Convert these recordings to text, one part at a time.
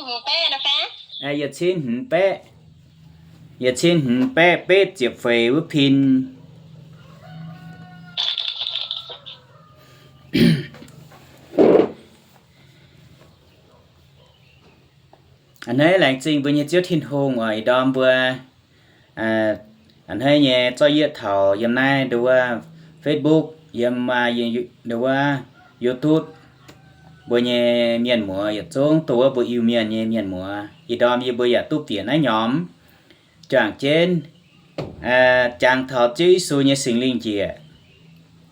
Yietc cin hmz baeqv, yietc cin hmz baeqv betv ziepc feix wuov pin. A'hneiv laengz zingh mbuo nyei Ziouv Tin-Hungh oc, ih ndorm mbuo a'hneiv nyei zorqv yietv taux yiem naaiv nduov Facebook, yiem nduov YouTube, mbuo nyei mienh muoz yietc zungv dongh wuov mbuo Iu-Mienh nyei mienh muoz. Ih ndorm yie mbuo yaac duqv bieqc naaiv nyomc juangc jienv jangx taux Ziouv Yesu nyei Singx Lingh njiec.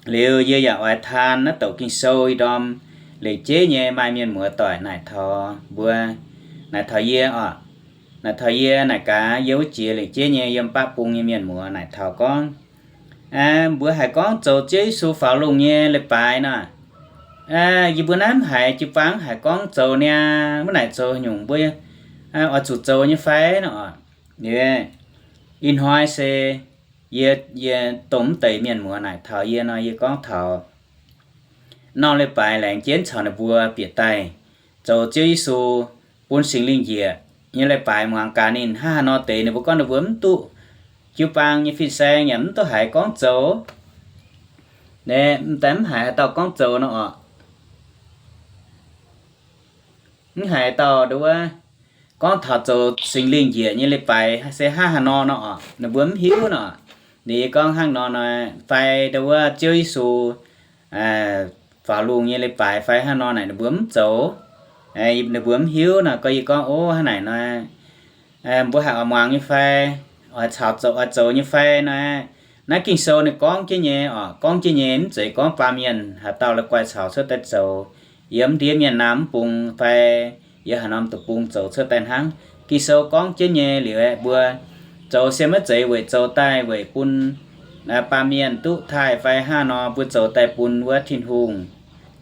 Liuz yie yaac oix taan naaiv douc Ging-Sou ih ndorm lengc jeiv nyei maaih mienh muoz doic naaic taux mbuo, naaic taux yie oc. Naaic taux yie naaic gaax yie wuov jiex lengc jeiv nyei yiem baqv bung nyei mienh muoz naaic taux gorngv, mbuo haiz gorngv zoux Ziouv Yesu faaux lungh nyei leiz-baaix nor, yie mbuo naaiv mv haiz jiu-baang haiz gorngv zoux niaa, mv naaic zoux nyungc mbuo oix zuqc zoux nyei fai nor. Ih hnoi se yie, yie dongh mv deix mienh muoz naaic taux yie nor, yie gorngv taux norm leiz-baaix laengz jienv caux ninh mbuo bieqc daaih zoux Ziouv Yesu bun Singx Lingh njiec nyei leiz-baaix muangx gaax ninh hnangv haaix nor deix. Ninh mbuo gorngv ninh mbuo mv duqv, jiu-baang nyei fin-saeng yaac mv duqv haiz gorngv zoux. Naaiv mv daaih mv haiz haaix dauh gorngv zoux nor oc. Mv haiz dauh nduov gorngv taux zoux Singx Lingh njiec nyei leiz-baaix se hnangv haaix nor nor oc, ninh mbuo mv hiuv nor. Ninh gorngv hnangv nor nor, fai nduov Ziouv Yesu faaux lungh nyei leiz-baaix fai hnangv nor naaic ninh mbuo mv zoux. Ninh mbuo mv hiuv nor, gorngv yie gorngv, ov, hnangv naaic nor, mbuo haiz oix muangx nyei fai, oix caux zoux, oix zoux nyei fai nor, naaiv Ging-Sou ninh gorngv jienv nyei oc, gorngv jienv nyei, mv zeiz gorngv baamh mienh haaix dauh la'guaih caux cuotv daaih zoux. Yiem ndiev mienh naamh mv bung fai yiem haaix norm deic-bung zoux cuotv daaih hnangv. Ging-Sou gorngv jienv nyei liuz aeqv, mbuo zoux se maiv zeiz weic zoux daaih weic bun baamh mienh duqv taaih fai hnangv nor, mbuo zoux daaih bun wuov Tin-Hungh,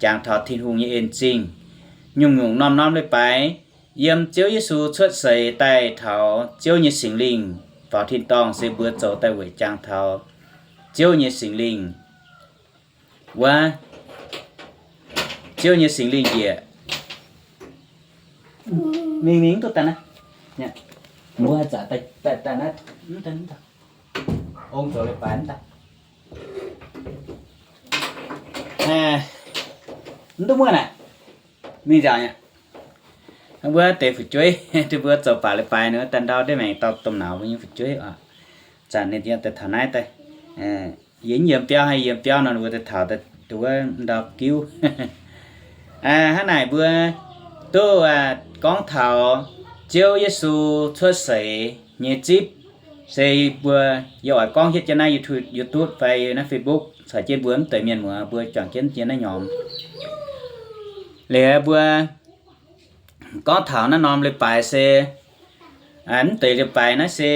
jangx taux Tin-Hungh nyei en zingh. Nyungc-nyungc norm-norm leiz-baaix, yiem Ziouv Yesu cuotv seix daaih taux Ziouv nyei Singx Lingh faaux tin-dorngh se mbuo zoux daaih weic jangx taux Ziouv nyei Singx Lingh. Wuov, Ziouv nyei Singx Lingh njiec. Mingh mingh mv duqv daaih naaiv. Mbuo zaqc daaih daaih naaiv, ong zoux leiz-baaix mv daaih. Mv duqv muonh aqv. Mingh nziaauc nyei. Mbuo deix fu'jueiv, mbuo zoux baac leiz-baaix nor, daaih ndau ndiev maengx dauh domh nauz mbuo nyei fu'jueiv oc. Zanc ninh daaih taux naaiv daaih, yie mv yiem biauv, yiem biauv nor mbuo daaih taux wuov ndau giuv. Hnangv naaic mbuo duqv gorngv taux Ziouv Yesu cuotv seix nyei zipv, se mbuo, yie oix gorngv hietv jienv naaiv YouTube fai naaiv Facebook caux jienv mbuo mv deix mienh muoz mbuo juangc jienv jienv naaiv nyomc. Liuz mbuo gorngv taux naaiv norm leiz-baaix se, mv deix leiz-baaix naaiv se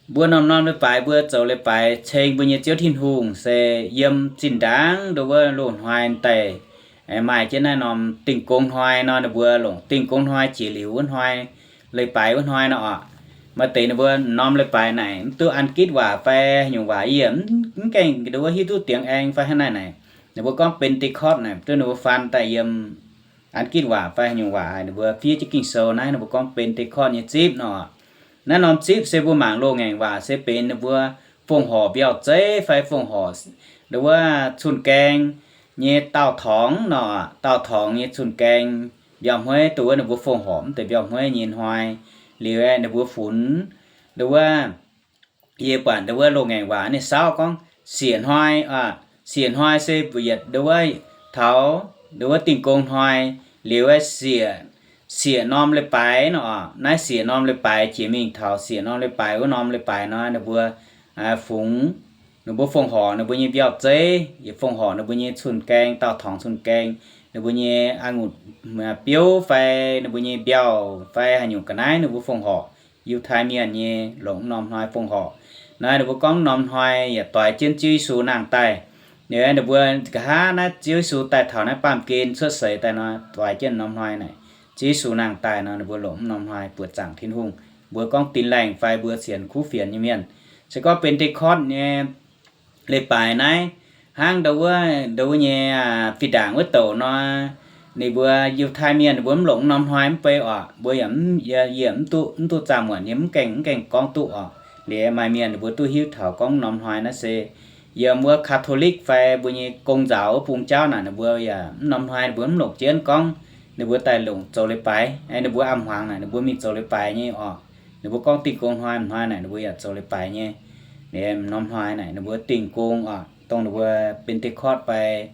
mbuo norm-norm leiz-baaix mbuo zoux leiz-baaix ceng mbuo nyei Ziouv Tin-Hungh se yiem zinh ndaangc nduov wuov loz-hnoi daaih, maaih jienv naaiv norm Dingh Gong Hnoi nor, ninh mbuo longc Dingh Gong Hnoi jiex liuz wuov hnoi, leiz-baaix wuov hnoi nor oc. Maaih deix ninh mbuo norm leiz-baaix naaic mv duqv an gitv waac fai haaix nyungc waac, yie mv gaengh nduov wuov hiuv duqv Dingx Aeng fai hnangv naaic naaic. Ninh mbuo gorngv Pentecost naaic, duqv ninh mbuo faan daaih yiem an gitv waac fai haaix nyungc waac haic, ninh mbuo fiev jienv Ging-Sou naaiv, ninh mbuo gorngv Pentecost nyei zipv nor. Naaiv norm zipv se mbuo mangc loz-ngaengc waac se benx ninh mbuo fongc horc mbiauh zeiv fai fongc horc nduov wuov cun-gaeng nyei daauh torngx nor, daauh torngx nyei cun-gaeng mbiauh hmueiv, dongh wuov ninh mbuo fongc horc mv deix mbiauh hmueiv nyei hnoi. Liuz aeqv, ninh mbuo funx nduov wuov, yie buatc nduov wuov loz-ngaengc waac ninh saauv gorngv sieqv hnoi, sieqv hnoi se mbuo yietc nduov wuov taux nduov wuov Dingh Gong Hnoi, liuz aeqv, sieqv, sieqv norm leiz-baaix nor, naaiv sieqv norm leiz-baaix jiex mingh taux sieqv norm leiz-baaix wuov norm leiz-baaix nor, ninh mbuo fungx, ninh mbuo fongc horc ninh mbuo nyei mbiauh zeiv, yietc fongc horc ninh mbuo nyei cun-gaeng, daauh torngx cun-gaeng, ninh mbuo nyei a'ngunc biouv fai ninh mbuo nyei mbiauh fai haaix nyungc ga'naaiv ninh mbuo fongc horc. Yiutai Mienh nyei longc mv norm hnoi fongc horc. Naaiv ninh mbuo gorngv mv norm hnoi yaac doix jienv Ziouv Yesu nangh daaih. Ninh mbuo nqa'haav naaiv Ziouv Yesu daaih taux naaiv baamh gen cuotv seix daaih nor, doix jienv mv norm hnoi naaic, Ziouv Yesu nangh daaih nor, ninh mbuo longc mv norm hnoi buoqc zaangc Tin-Hungh. Mbuo gorngv Dinh Laengh fai mbuo sienx kuv fienx nyei mienh, se gorngv Benx^nde^kortv nyei leiz-baaix naaiv, hnangv nduov wuov, nduov wuov nyei fih ndaangc wuov douc nor, ninh mbuo Yiutai Mienh ninh mbuo mv longc norm hnoi mv bei oc. Mbuo yaac mv, yie, yie mv duqv, mv duqv zaah muonc, yie mv gaengh, mv gaengh gorngv duqv oc. Liuz maaih mienh ninh mbuo duqv hiuv taux gorngv norm hnoi naaiv se yiem wuov Catholic fai mbuo nyei gong nzaaux wuov bung jauv naaic, ninh mbuo yaac mv norm hnoi ninh mbuo mv longc jienv gorngv ninh mbuo daaih longc zoux leiz-baaix. Ninh mbuo a'hmuangx naaic ninh mbuo mingh zoux leiz-baaix nyei oc. Ninh mbuo gorngv Dingh Gong Hnoi, hnoi naaic ninh mbuo yaac zoux leiz-baaix nyei. Norm hnoi naaic ninh mbuo Dingh Gong oc, dongh ninh mbuo Pentecost fai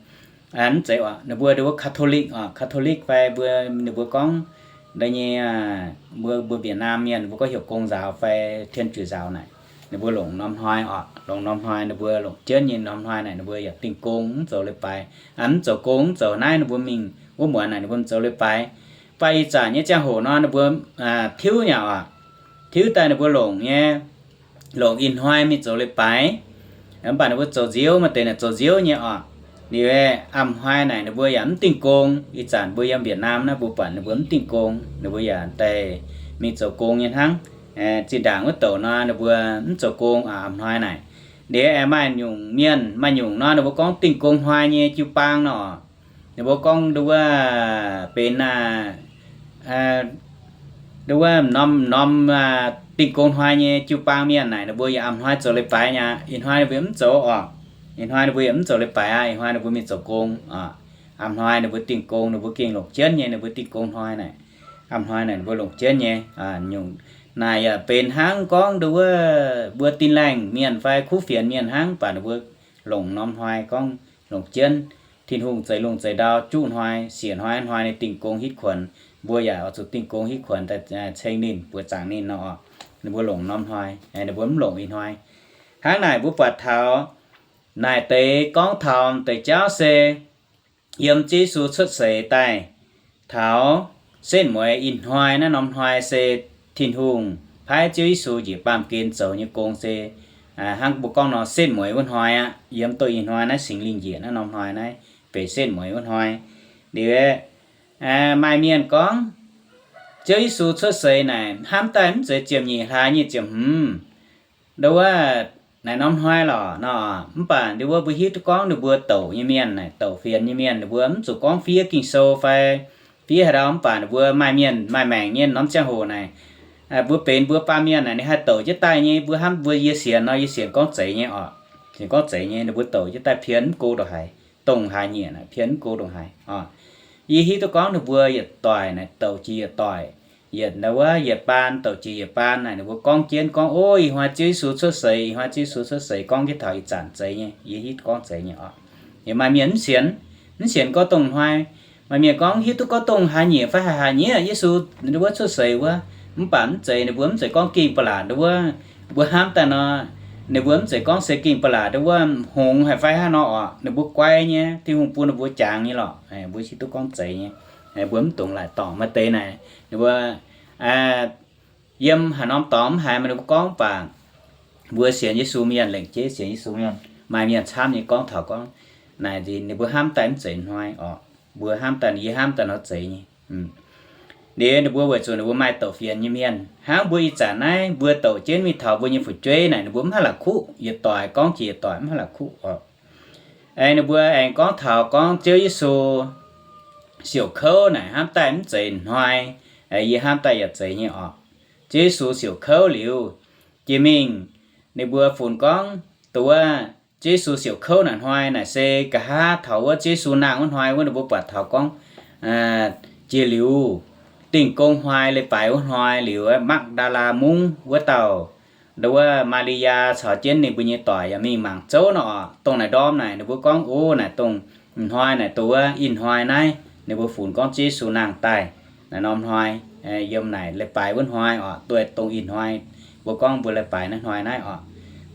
mv zeiz oc, ninh mbuo, ninh mbuo Catholic oc, Catholic fai mbuo, ninh mbuo gorngv da'nyeic, mbuo, mbuo Việt Nam mienh ninh mbuo gorngv heuc gong nzaaux fai Thiên Chúa giáo naaic, ninh mbuo longc norm hnoi oc. Longc norm hnoi ninh mbuo longc jienv nyei norm hnoi naaic ninh mbuo yaac Dingh Gong, mv zoux leiz-baaix, mv zoux gong, mv zoux naaiv, ninh mbuo mingh wuov muonz naaic ninh mbuo mv zoux leiz-baaix. Mv baac ih zanc nyei ziangh hoc nor ninh mbuo tiuv nyei oc. Tiuv daaih ninh mbuo longc nyei, longc ih hnoi mingh zoux leiz-baaix. Mv baac ninh mbuo zoux nziouv, maaih deix naaic zoux nziouv nyei oc. Liuz a'hnoi naaic ninh mbuo yaac mv Dingh Gong. Ih zanc mbuo yiem Việt Nam naaiv mbuo buatc ninh mbuo mv Dingh Gong, ninh mbuo yaac daaih mingh zoux gong nyei hnangv. Zinh ndaangc wuov douc nor ninh mbuo mv zoux gong a'hnoi naaic. Liuz aengx maaih nyungc mienh, maaih nyungc nor ninh mbuo gorngv Dingh Gong Hnoi nyei jiu-baang nor, ninh mbuo gorngv nduov benx aa, nduov norm, norm Dingh Gong Hnoi nyei jiu-baang mienh naaic ninh mbuo yaac a'hnoi zoux leiz-baaix nyei. Ih hnoi ninh mbuo mv zoux oc. Ih hnoi ninh mbuo yaac mv zoux leiz-baaix aqv. Ih hnoi ninh mbuo mingh zoux gong. A'hnoi ninh mbuo Dingh Gong, ninh mbuo gengh longc jienv nyei, ninh mbuo Dingh Gong Hnoi naaic. A'hnoi naaic ninh mbuo longc jienv nyei. Nyungc naaic yaac benx hnangv gorngv nduov mbuo Tin-Laengh mienh fai kuv fienx mienh hnangv, baac ninh mbuo longc norm hnoi gorngv longc jienv Tin-Hungh zeix lungh zeix ndau juqv hnoi, siec hnoi, hnoi ninh Dingh Gong hitv kuonx. Mbuo yaac oix zuqc Dingh Gong hitv kuonx daaih ceng ninh, buoqc zaangc ninh nor. Ninh mbuo longc norm hnoi, ninh mbuo mv longc ih hnoi. Hnangv naaic mbuo buatc taux naaic deix gorngv taux deix jauv se yiem Ziouv Yesu cuotv seix daaih taux setv mueiz ih hnoi naaiv norm hnoi se Tin-Hungh paaiv Ziouv Yesu njiec baamh gen zoux nyei gong se hnangv mbuo gorngv nor setv mueiz wuov hnoi aqv. Yiem dongh ih hnoi naaiv Singx Lingh njiec naaiv norm hnoi naaiv benx setv mueiz wuov hnoi. Liuz maaih mienh gorngv Ziouv Yesu cuotv seix naaic hnamv daaih mv zeiz ziepc nyeic hlaax nyic ziepc hmz nduov wuov naaic norm hnoi lorqc nor. Mv baac nduov wuov mbuo hiuv duqv gorngv ninh mbuo douc nyei mienh naaic, douc fienx nyei mienh ninh mbuo mv zuqc gorngv fiev Ging-Sou fai fiev haaix ndau, mv baac ninh mbuo maaih mienh maaih maengc nyei norm ziangh hoc naaic, mbuo benx mbuo baamh mienh naaic ninh haih douc jienv daaih nyei. Mbuo hnamv mbuo yie sienx nor, yie sienx gorngv zeiz nyei oc. Sienx gorngv zeiz nyei, ninh mbuo douc jienv daaih pien mv go ndongc haaix, dongh haaix nyieqc naaic pien mv go ndongc haaix oc. Yie hiuv duqv gorngv ninh mbuo yietc doic naaic douc jiex yietc doic, yietc nduov wuov yietc baan douc jiex yietc baan naaic ninh mbuo gorngv jienv gorngv, o, ih hnoi Ziouv Yesu cuotv seix, ih hnoi Ziouv Yesu cuotv seix, gorngv jienv taux ih zanc zeiz nyei. Yie hiuv gorngv zeiz nyei oc. Yie maaih mienh mv sienx, mv sienx gorngv dongh hnoi. Maaih mienh gorngv hiuv duqv gorngv dongh haaix nyieqc fai haaix haaix nyieqc Yesu nduov wuov cuotv seix wuov, mv baac mv zeiz, ninh mbuo mv zeiz gorngv ging ba'laqc nduov wuov, mbuo hnamv daaih nor, ninh mbuo mv zeiz gorngv se ging ba'laqc nduov wuov hngongx haic fai hnangv nor oc. Ninh mbuo guai nyei, Tin-Hungh bun ninh mbuo jangx nyei lorqc. Mbuo hiuv duqv gorngv zeiz nyei. Mbuo mv dungx laaic dorngc. Maaih deix naaic ninh mbuo yiem haaix norm dorngx mv haiz maaih ninh mbuo gorngv baac mbuo sienx Yesu mienh, lengc jeiv sienx Yesu mienh, maaih mienh camv nyei gorngv taux gorngv naaic ninh mbuo hnamv daaih mv zeiz hnoi oc. Mbuo hnamv daaih, yie hnamv daaih nor zeiz nyei. Liuz ninh mbuo weic zuqc ninh mbuo maaih douc fienx nyei mienh hnangv mbuo ih zanc naaiv mbuo douc jienv mingh taux mbuo nyei fu'jueiv naaic ninh mbuo mv haih la'kuqv, yietc doic gorngv jiex yietc doic mv haih la'kuqv oc. Aengx ninh mbuo aengx gorngv taux gorngv Ziouv Yesu siouc kouv naaic hnamv daaih mv zeiz hnoi. Yie hnamv daaih yaac zeiz nyei oc. Ziouv Yesu siouc kouv liuz, jiex mingh ninh mbuo funx gorngv dongh wuov Ziouv Yesu siouc kouv naaic hnoi naaic se nqa'haav taux wuov Ziouv Yesu nangh wuov hnoi wuov ninh mbuo buatc taux gorngv jiex liuz Dingh Gong Hnoi leiz-baaix wuov hnoi liuz, Makv^ndaa^laa Mungv wuov dauh, nduov wuov Maa^li^yaa caux jienv ninh mbuo nyei doic yaac mingh mangc zouv nor oc. Dongh naaic ndorm naaic ninh mbuo gorngv, o, naaic dongh hnoi naaic dongh wuov ih hnoi naaiv ninh mbuo funx gorngv Ziouv Yesu nangh daaih naaic norm hnoi, yiem naaic leiz-baaix wuov hnoi oc, duqv dongh ih hnoi mbuo gorngv mbuo leiz-baaix naaiv hnoi naaiv oc,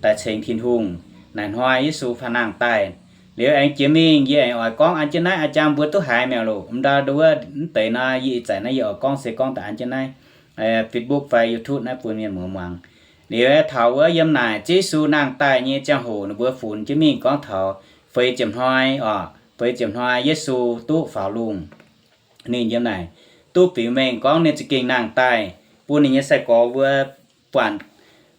daaih ceng Tin-Hungh. Naaic hnoi Yesu faaux nangh daaih. Liuz aengx jiex mingh yie aengx oix gorngv an jienv naaiv, aa, jang mbuo duqv haiz mi'aqv loc. Mv ndau nduov mv deix nor yie ih zanc naaiv yie oix gorngv se gorngv daaih an jienv naaiv Facebook fai YouTube naaiv bun mienh muoz muangx. Liuz taux wuov yiem naaic Ziouv Yesu nangh daaih nyei ziangh hoc ninh mbuo funx jienv mingh gorngv taux feix ziepc hnoi oc, feix ziepc hnoi Yesu duqv faaux lungh. Ninh yiem naaic duqv biux mengh gorngv ninh za'gengh nangh daaih bun ninh nyei sai-gorx mbuo buatc,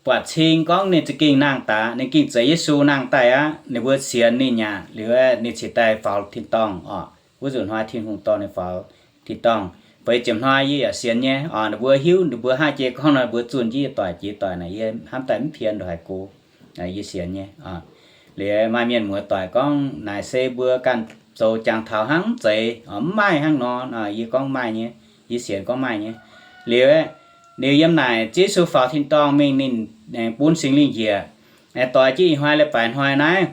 buatc cing gorngv ninh za'gengh nangh daaih, ninh gengh zeiz Yesu nangh daaih aqv. Ninh mbuo sienx ninh aqv. Liuz ninh cingx daaih faaux tin-dorngh oc. wuov nzunc hnoi Tin-Hungh dorh ninh faaux tin-dorngh. Feix ziepc hnoi yie yaac sienx nyei. Ninh mbuo hiuv, ninh mbuo hnangv jiex gorngv nor, ninh mbuo zunh jienv yie doic jiex doic naaic, yie hnamv daaih mv pien ndongc haaix go, yie sienx nyei. Liuz maaih mienh muoz doic gorngv naaic se mbuo ganh zoux jangx taux hnangv mv zeiz, mv maaih hnangv nor. Yie gorngv maaih nyei, yie sienx gorngv maaih nyei. Liuz liuz yiem naaic Ziouv Yesu faaux tin-dorngh mingh ninh bun Singx Lingh njiec, doix jienv ih hnoi leiz-baaix hnoi naaiv.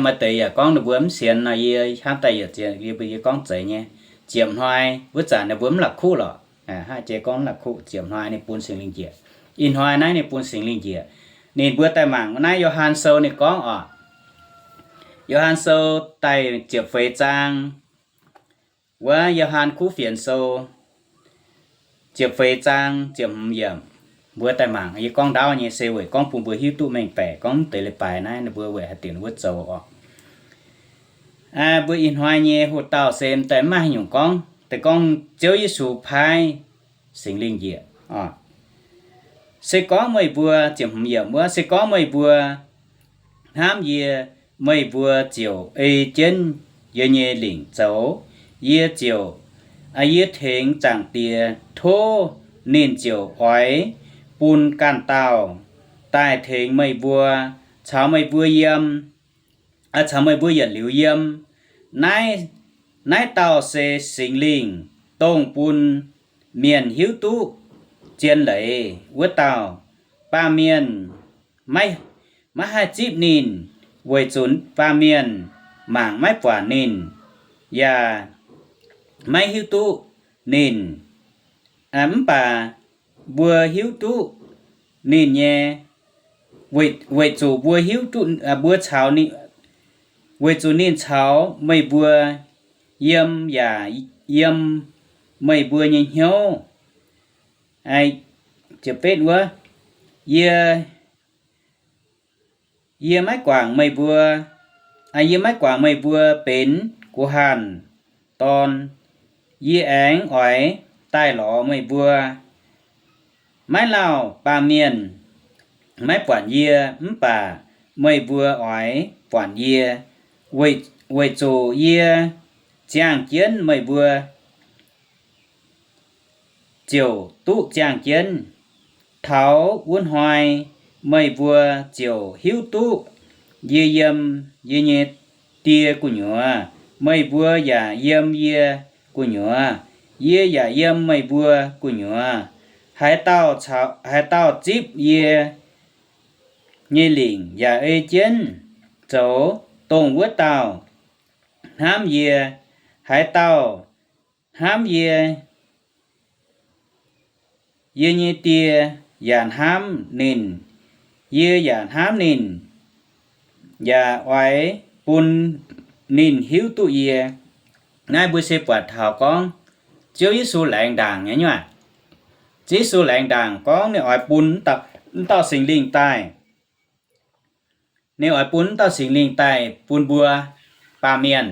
Maaih deix yaac gorngv ninh mbuo mv sienx nor, yie hnamv daaih yietc ziex, yie gorngv zeiz nyei. Ziepc hnoi wuov zanc ninh mbuo mv la'kuqv lorqc. Hnangv jiex gorngv mv la'kuqv, ziepc hnoi ninh bun Singx Lingh njiec. Ih hnoi naaiv ninh bun Singx Lingh njiec. Ninh mbuo daaih mangc naaiv Yo^han Sou ninh gorngv oc. Yo^han Sou daaih ziepc feix zaang, wuov Yo^han Kuv Fienx Sou ziepc feix zaang ziepc hmz yiemc. Mbuo daaih mangc, yie gorngv ndaauv nyei se weic gorngv bun mbuo hiuv duqv mengh baeqc gorngv deix leiz-baaix naaiv ninh mbuo weic haaix diuc ninh mbuo zoux oc. Mbuo ih hnoi nyei hoc-dauh se m'daaih mv maaih haaix nyungc gorngv, daaih gorngv Ziouv Yesu paaiv Singx Lingh njiec oc. Se gorngv meih mbuo, ziepc hmz yiemc wuov, se gorngv meih mbuo hnamv yie, meih mbuo ziouc ei jienv yie nyei lingc zoux. Yie ziouc, yie tengx Zaangc Diex tov ninh ziouc oix bun ganh dauh daaih tengx meih mbuo, caux meih mbuo yiem, caux meih mbuo yietc liuz yiem. Naaiv, naaiv dauh se Singx Lingh, dongh bun mienh hiuv duqv zien leiz wuov dauh. Baamh mienh maiv, maiv haih zipv ninh, weic zuqc baamh mienh mangc maiv buatc ninh, yaac maiv hiuv duqv ninh. Mv baac mbuo hiuv duqv ninh nyei, weic, weic zuqc mbuo hiuv duqv, mbuo caux ninh, weic zuqc ninh caux meih mbuo yiem yaac yiem meih mbuo nyei hnyouv. Ziepc betv wuov, yie, yie maiv guangc meih mbuo, yie maiv guangc meih mbuo benx guh hanh dorn. Yie aengx oix daaih lorz meih mbuo. Maiv lauh baamh mienh maiv buatc yie, mv baac meih mbuo oix buatc yie, weic, weic zuqc yie ziangh jienv meih mbuo ziouc duqv ziangh jienv. Taux wuov hnoi meih mbuo ziouc hiuv duqv yie yiem yie nyei Die gu'nyuoz, meih mbuo yaac yiem yie gu'nyuoz, yie yaac yiem meih mbuo gu'nyuoz. Haaix dauh caux, haaix dauh zipv yie nyei lingc yaac ei jienv zoux, dongh wuov dauh hnamv yie. Haaix dauh hnamv yie, yie nyei Die yaac hnamv ninh. Yie yaac hnamv ninh, yaac oix bun ninh hiuv duqv yie. Naaiv mbuo se buatc taux gorngv Ziouv Yesu laengz ndaangc nyei nyuav. Ziouv Yesu laengz ndaangc gorngv ninh oix bun mv dauh Singx Lingh daaih. Ninh oix bun mv dauh Singx Lingh daaih bun mbuo baamh mienh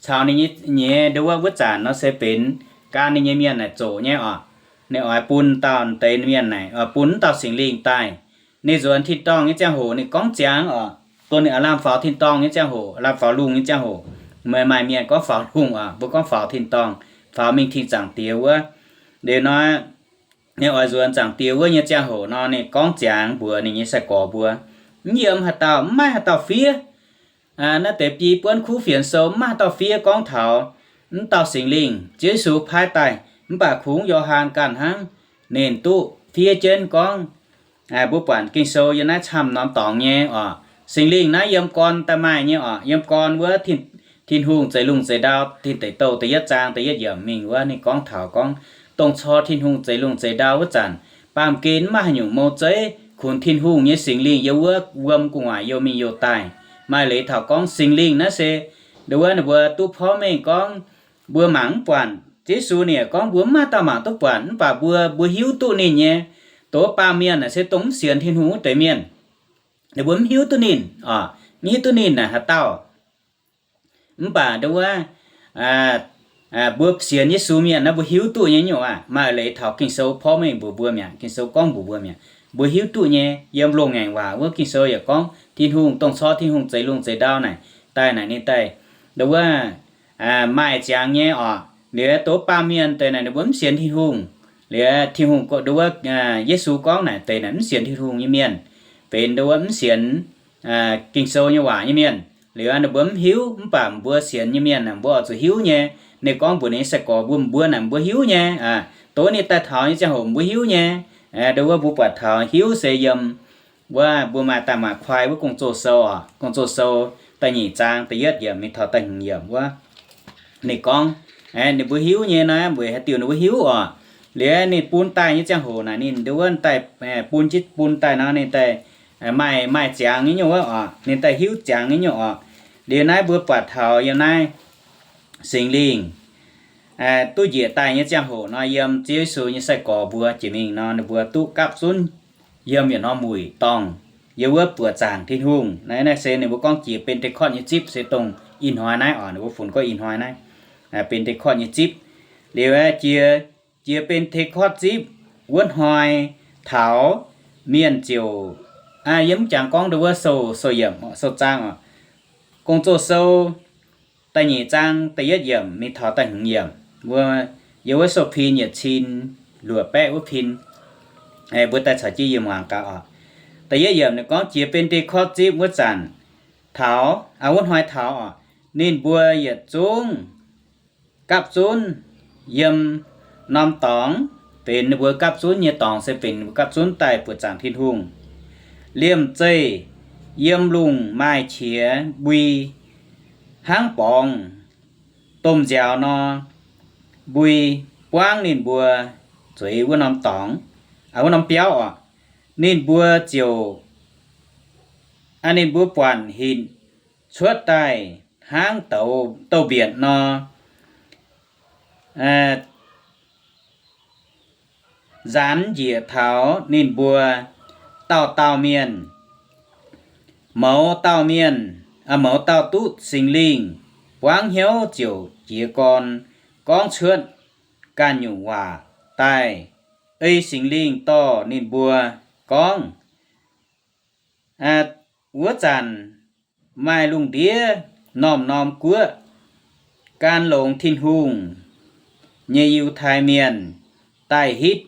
caux ninh nyei, nyei nduov wuov zanc nor se benx gan ninh nyei mienh naaic zoqc nyei oc. Ninh oix bun dauh deix mienh naaic, oix bun mv dauh Singx Lingh daaih. Ninh nzuonx tin-dorngh nyei ziangh hoc ninh gorngv ziangx oc, dongh ninh aav lamh faaux tin-dorngh nyei ziangh hoc, lamh faaux lungh nyei ziangh hoc. Meih maaih mienh gorngv faaux lungh oc, mbuo gorngv faaux tin-dorngh, faaux mingh Tin Zaangc Diex wuov. Liuz nor, ninh oix nzuonx Zaangc Diex wuov nyei ziangh hoc nor, ninh gorngv ziangx mbuox ninh nyei sai-gorx mbuo, mv yiem haaix dauh, mv maaih haaix dauh fiev. Naaiv deix biei buonv kuv fienx sou mv maaih haaix dauh fiev gorngv taux mv dauh Singx Lingh Ziouv Yesu paaiv daaih, mv baac kungx Yo^han ganh hnangv, ninh duqv fiev jienv gorngv. Mbuo buatc Ging-Sou yiem naaiv camv norm dorngx nyei oc. Singx Lingh naaiv yiem gorn daaih maaih nyei oc. Yiem gorn wuov, Tin-Hungh zeix lungh zeix ndau, Tin Deic Douh da'yietv zaang da'yietv yiemc mingh wuov, ninh gorngv taux gorngv, dongh cor Tin-Hungh zeix lungh zeix ndau wuov zanc, baamh gen mv maaih haaix nyungc mou zeiv, kunx Tin-Hungh nyei Singx Lingh yiem wuov wuom gu'nguaaic youh mingh youh daaih. Maaih leiz taux gorngv Singx Lingh naaiv se, nduov wuov ninh mbuo duqv porv mengh gorngv, mbuo mangc mv buatc. Yesu ninh gorngv mbuo mv maaih dauh mangc duqv buatc, mv baac mbuo, mbuo hiuv duqv ninh nyei. Dongh wuov baamh mienh naaic se dongh mv sienx Tin-Hungh wuov deix mienh. Ninh mbuo mv hiuv duqv ninh oc, mv hiuv duqv ninh naaic haaix dauh. Mv baac nduov wuov, mbuo sienx Yesu mienh naaiv mbuo hiuv duqv nyei nyungc aqv. Maaih leiz taux Ging-Sou porv mengh mbuox mbuo mi'aqv, Ging-Sou gorngv mbuox mbuo mi'aqv. Mbuo hiuv duqv nyei, yiem loz-ngaengc waac wuov Ging-Sou yaac gorngv Tin-Hungh dongh cor Tin-Hungh zeix lungh zeix ndau naaic daaih naaic ninh daaih, nduov wuov, maaih ziangx nyei orqc. Liuz dongh baamh mienh deix naaic ninh mbuo mv sienx Tin-Hungh. Liuz Tin-Hungh, dongh wuov, Yesu gorngv naaic deix naaic mv sienx Tin-Hungh nyei mienh, benx dongh wuov mv sienx Ging-Sou nyei waac nyei mienh. Liuz ninh mbuo mv hiuv, mv baac mbuo sienx nyei mienh aah, mbuo oix zuqc hiuv nyei. Ninh gorngv mbuox ninh nyei sai-gorx mbuo, mbuo naaic mbuo hiuv nyei, dongh ninh daaih taux nyei ziangh hoc mbuo hiuv nyei. Dongh wuov mbuo buatc taux hiuv se yiem wuov mbuo maaih daaih maaih kuaai wuov Gong-Zoh Sou oc, Gong-Zoh Sou da'nyeic zaang da'yietv yiemc mingh taux da'hmz yiemc wuov. Ninh gorngv, ninh mbuo hiuv nyei naaiv, weic haaix diuc ninh mbuo hiuv oc? Liuz ninh bun daaih nyei ziangh hoc naaic ninh dongh wuov daaih, bun jienv bun daaih nor ninh daaih maaih, maaih ziangx nyei nyungc wuov oc, ninh daaih hiuv ziangx nyei nyungc oc. Liuz naaiv mbuo buatc taux yiem naaiv Singx Lingh duqv njiec daaih nyei ziangh hoc nor, yiem Ziouv Yesu nyei sai-gorx mbuo jiex mingh nor ninh mbuo duqv gapv zunv yiem yietc norm wuic dorngh, yiem wuov buoqc zaangc Tin-Hungh. Naaiv, naaiv se ninh mbuo gorngv jiex Ben^te^kortv nyei zipv se dongh ih hnoi naaiv oc, ninh mbuo funx gorngv ih hnoi naaiv, Ben^te^kortv nyei zipv. Liuz jiex, jiex Ben^te^kortv zipv wuov hnoi taux, mienh ziouc, yie mv jangx gorngv dongh wuov sou, sou yiemc, sou zaang oc. Gong-Zoh Sou da'nyeic zaang da'yietv yiemc mingh taux da'hmz yiemc, mbuo yiem wuov sou pin yietc cin luoqc baeqv wuov pin, mbuo daaih caux jienv yie muangx gaax oc. Da'yietv yiemc ninh gorngv jiex Ben^te^kortv zipv wuov zanc taux, wuov hnoi taux oc, ninh mbuo yietc zungv gapv zunv yiem norm dorngx, benx ninh mbuo gapv zunv nyei dorngx se benx ninh mbuo gapv zunv daaih buoqc zaangc Tin-Hungh. Liemh zeih yiem lungh maaih qiex mbui hnangv borngz domh nziaaux nor, mbui buangv ninh mbuo zueiz wuov norm dorngx, wuov norm biauv oc. Ninh mbuo ziouc, ninh mbuo buatc hinc cuotv daaih hnangv douz, douz-mbietc nor, nzaanx njiec taux ninh mbuo dauh dauh mienh. Mouz dauh mienh, mouz dauh duqv Singx Lingh buangv hnyouv ziouc jiez gorn gorngv cuotv ganh nyungc waac daaih, ei Singx Lingh dorh ninh mbuo gorngv. Wuov zanc maaih lungh ndiev norm-norm guoqv gan longx Tin-Hungh nyei Yiutai Mienh daaih hitv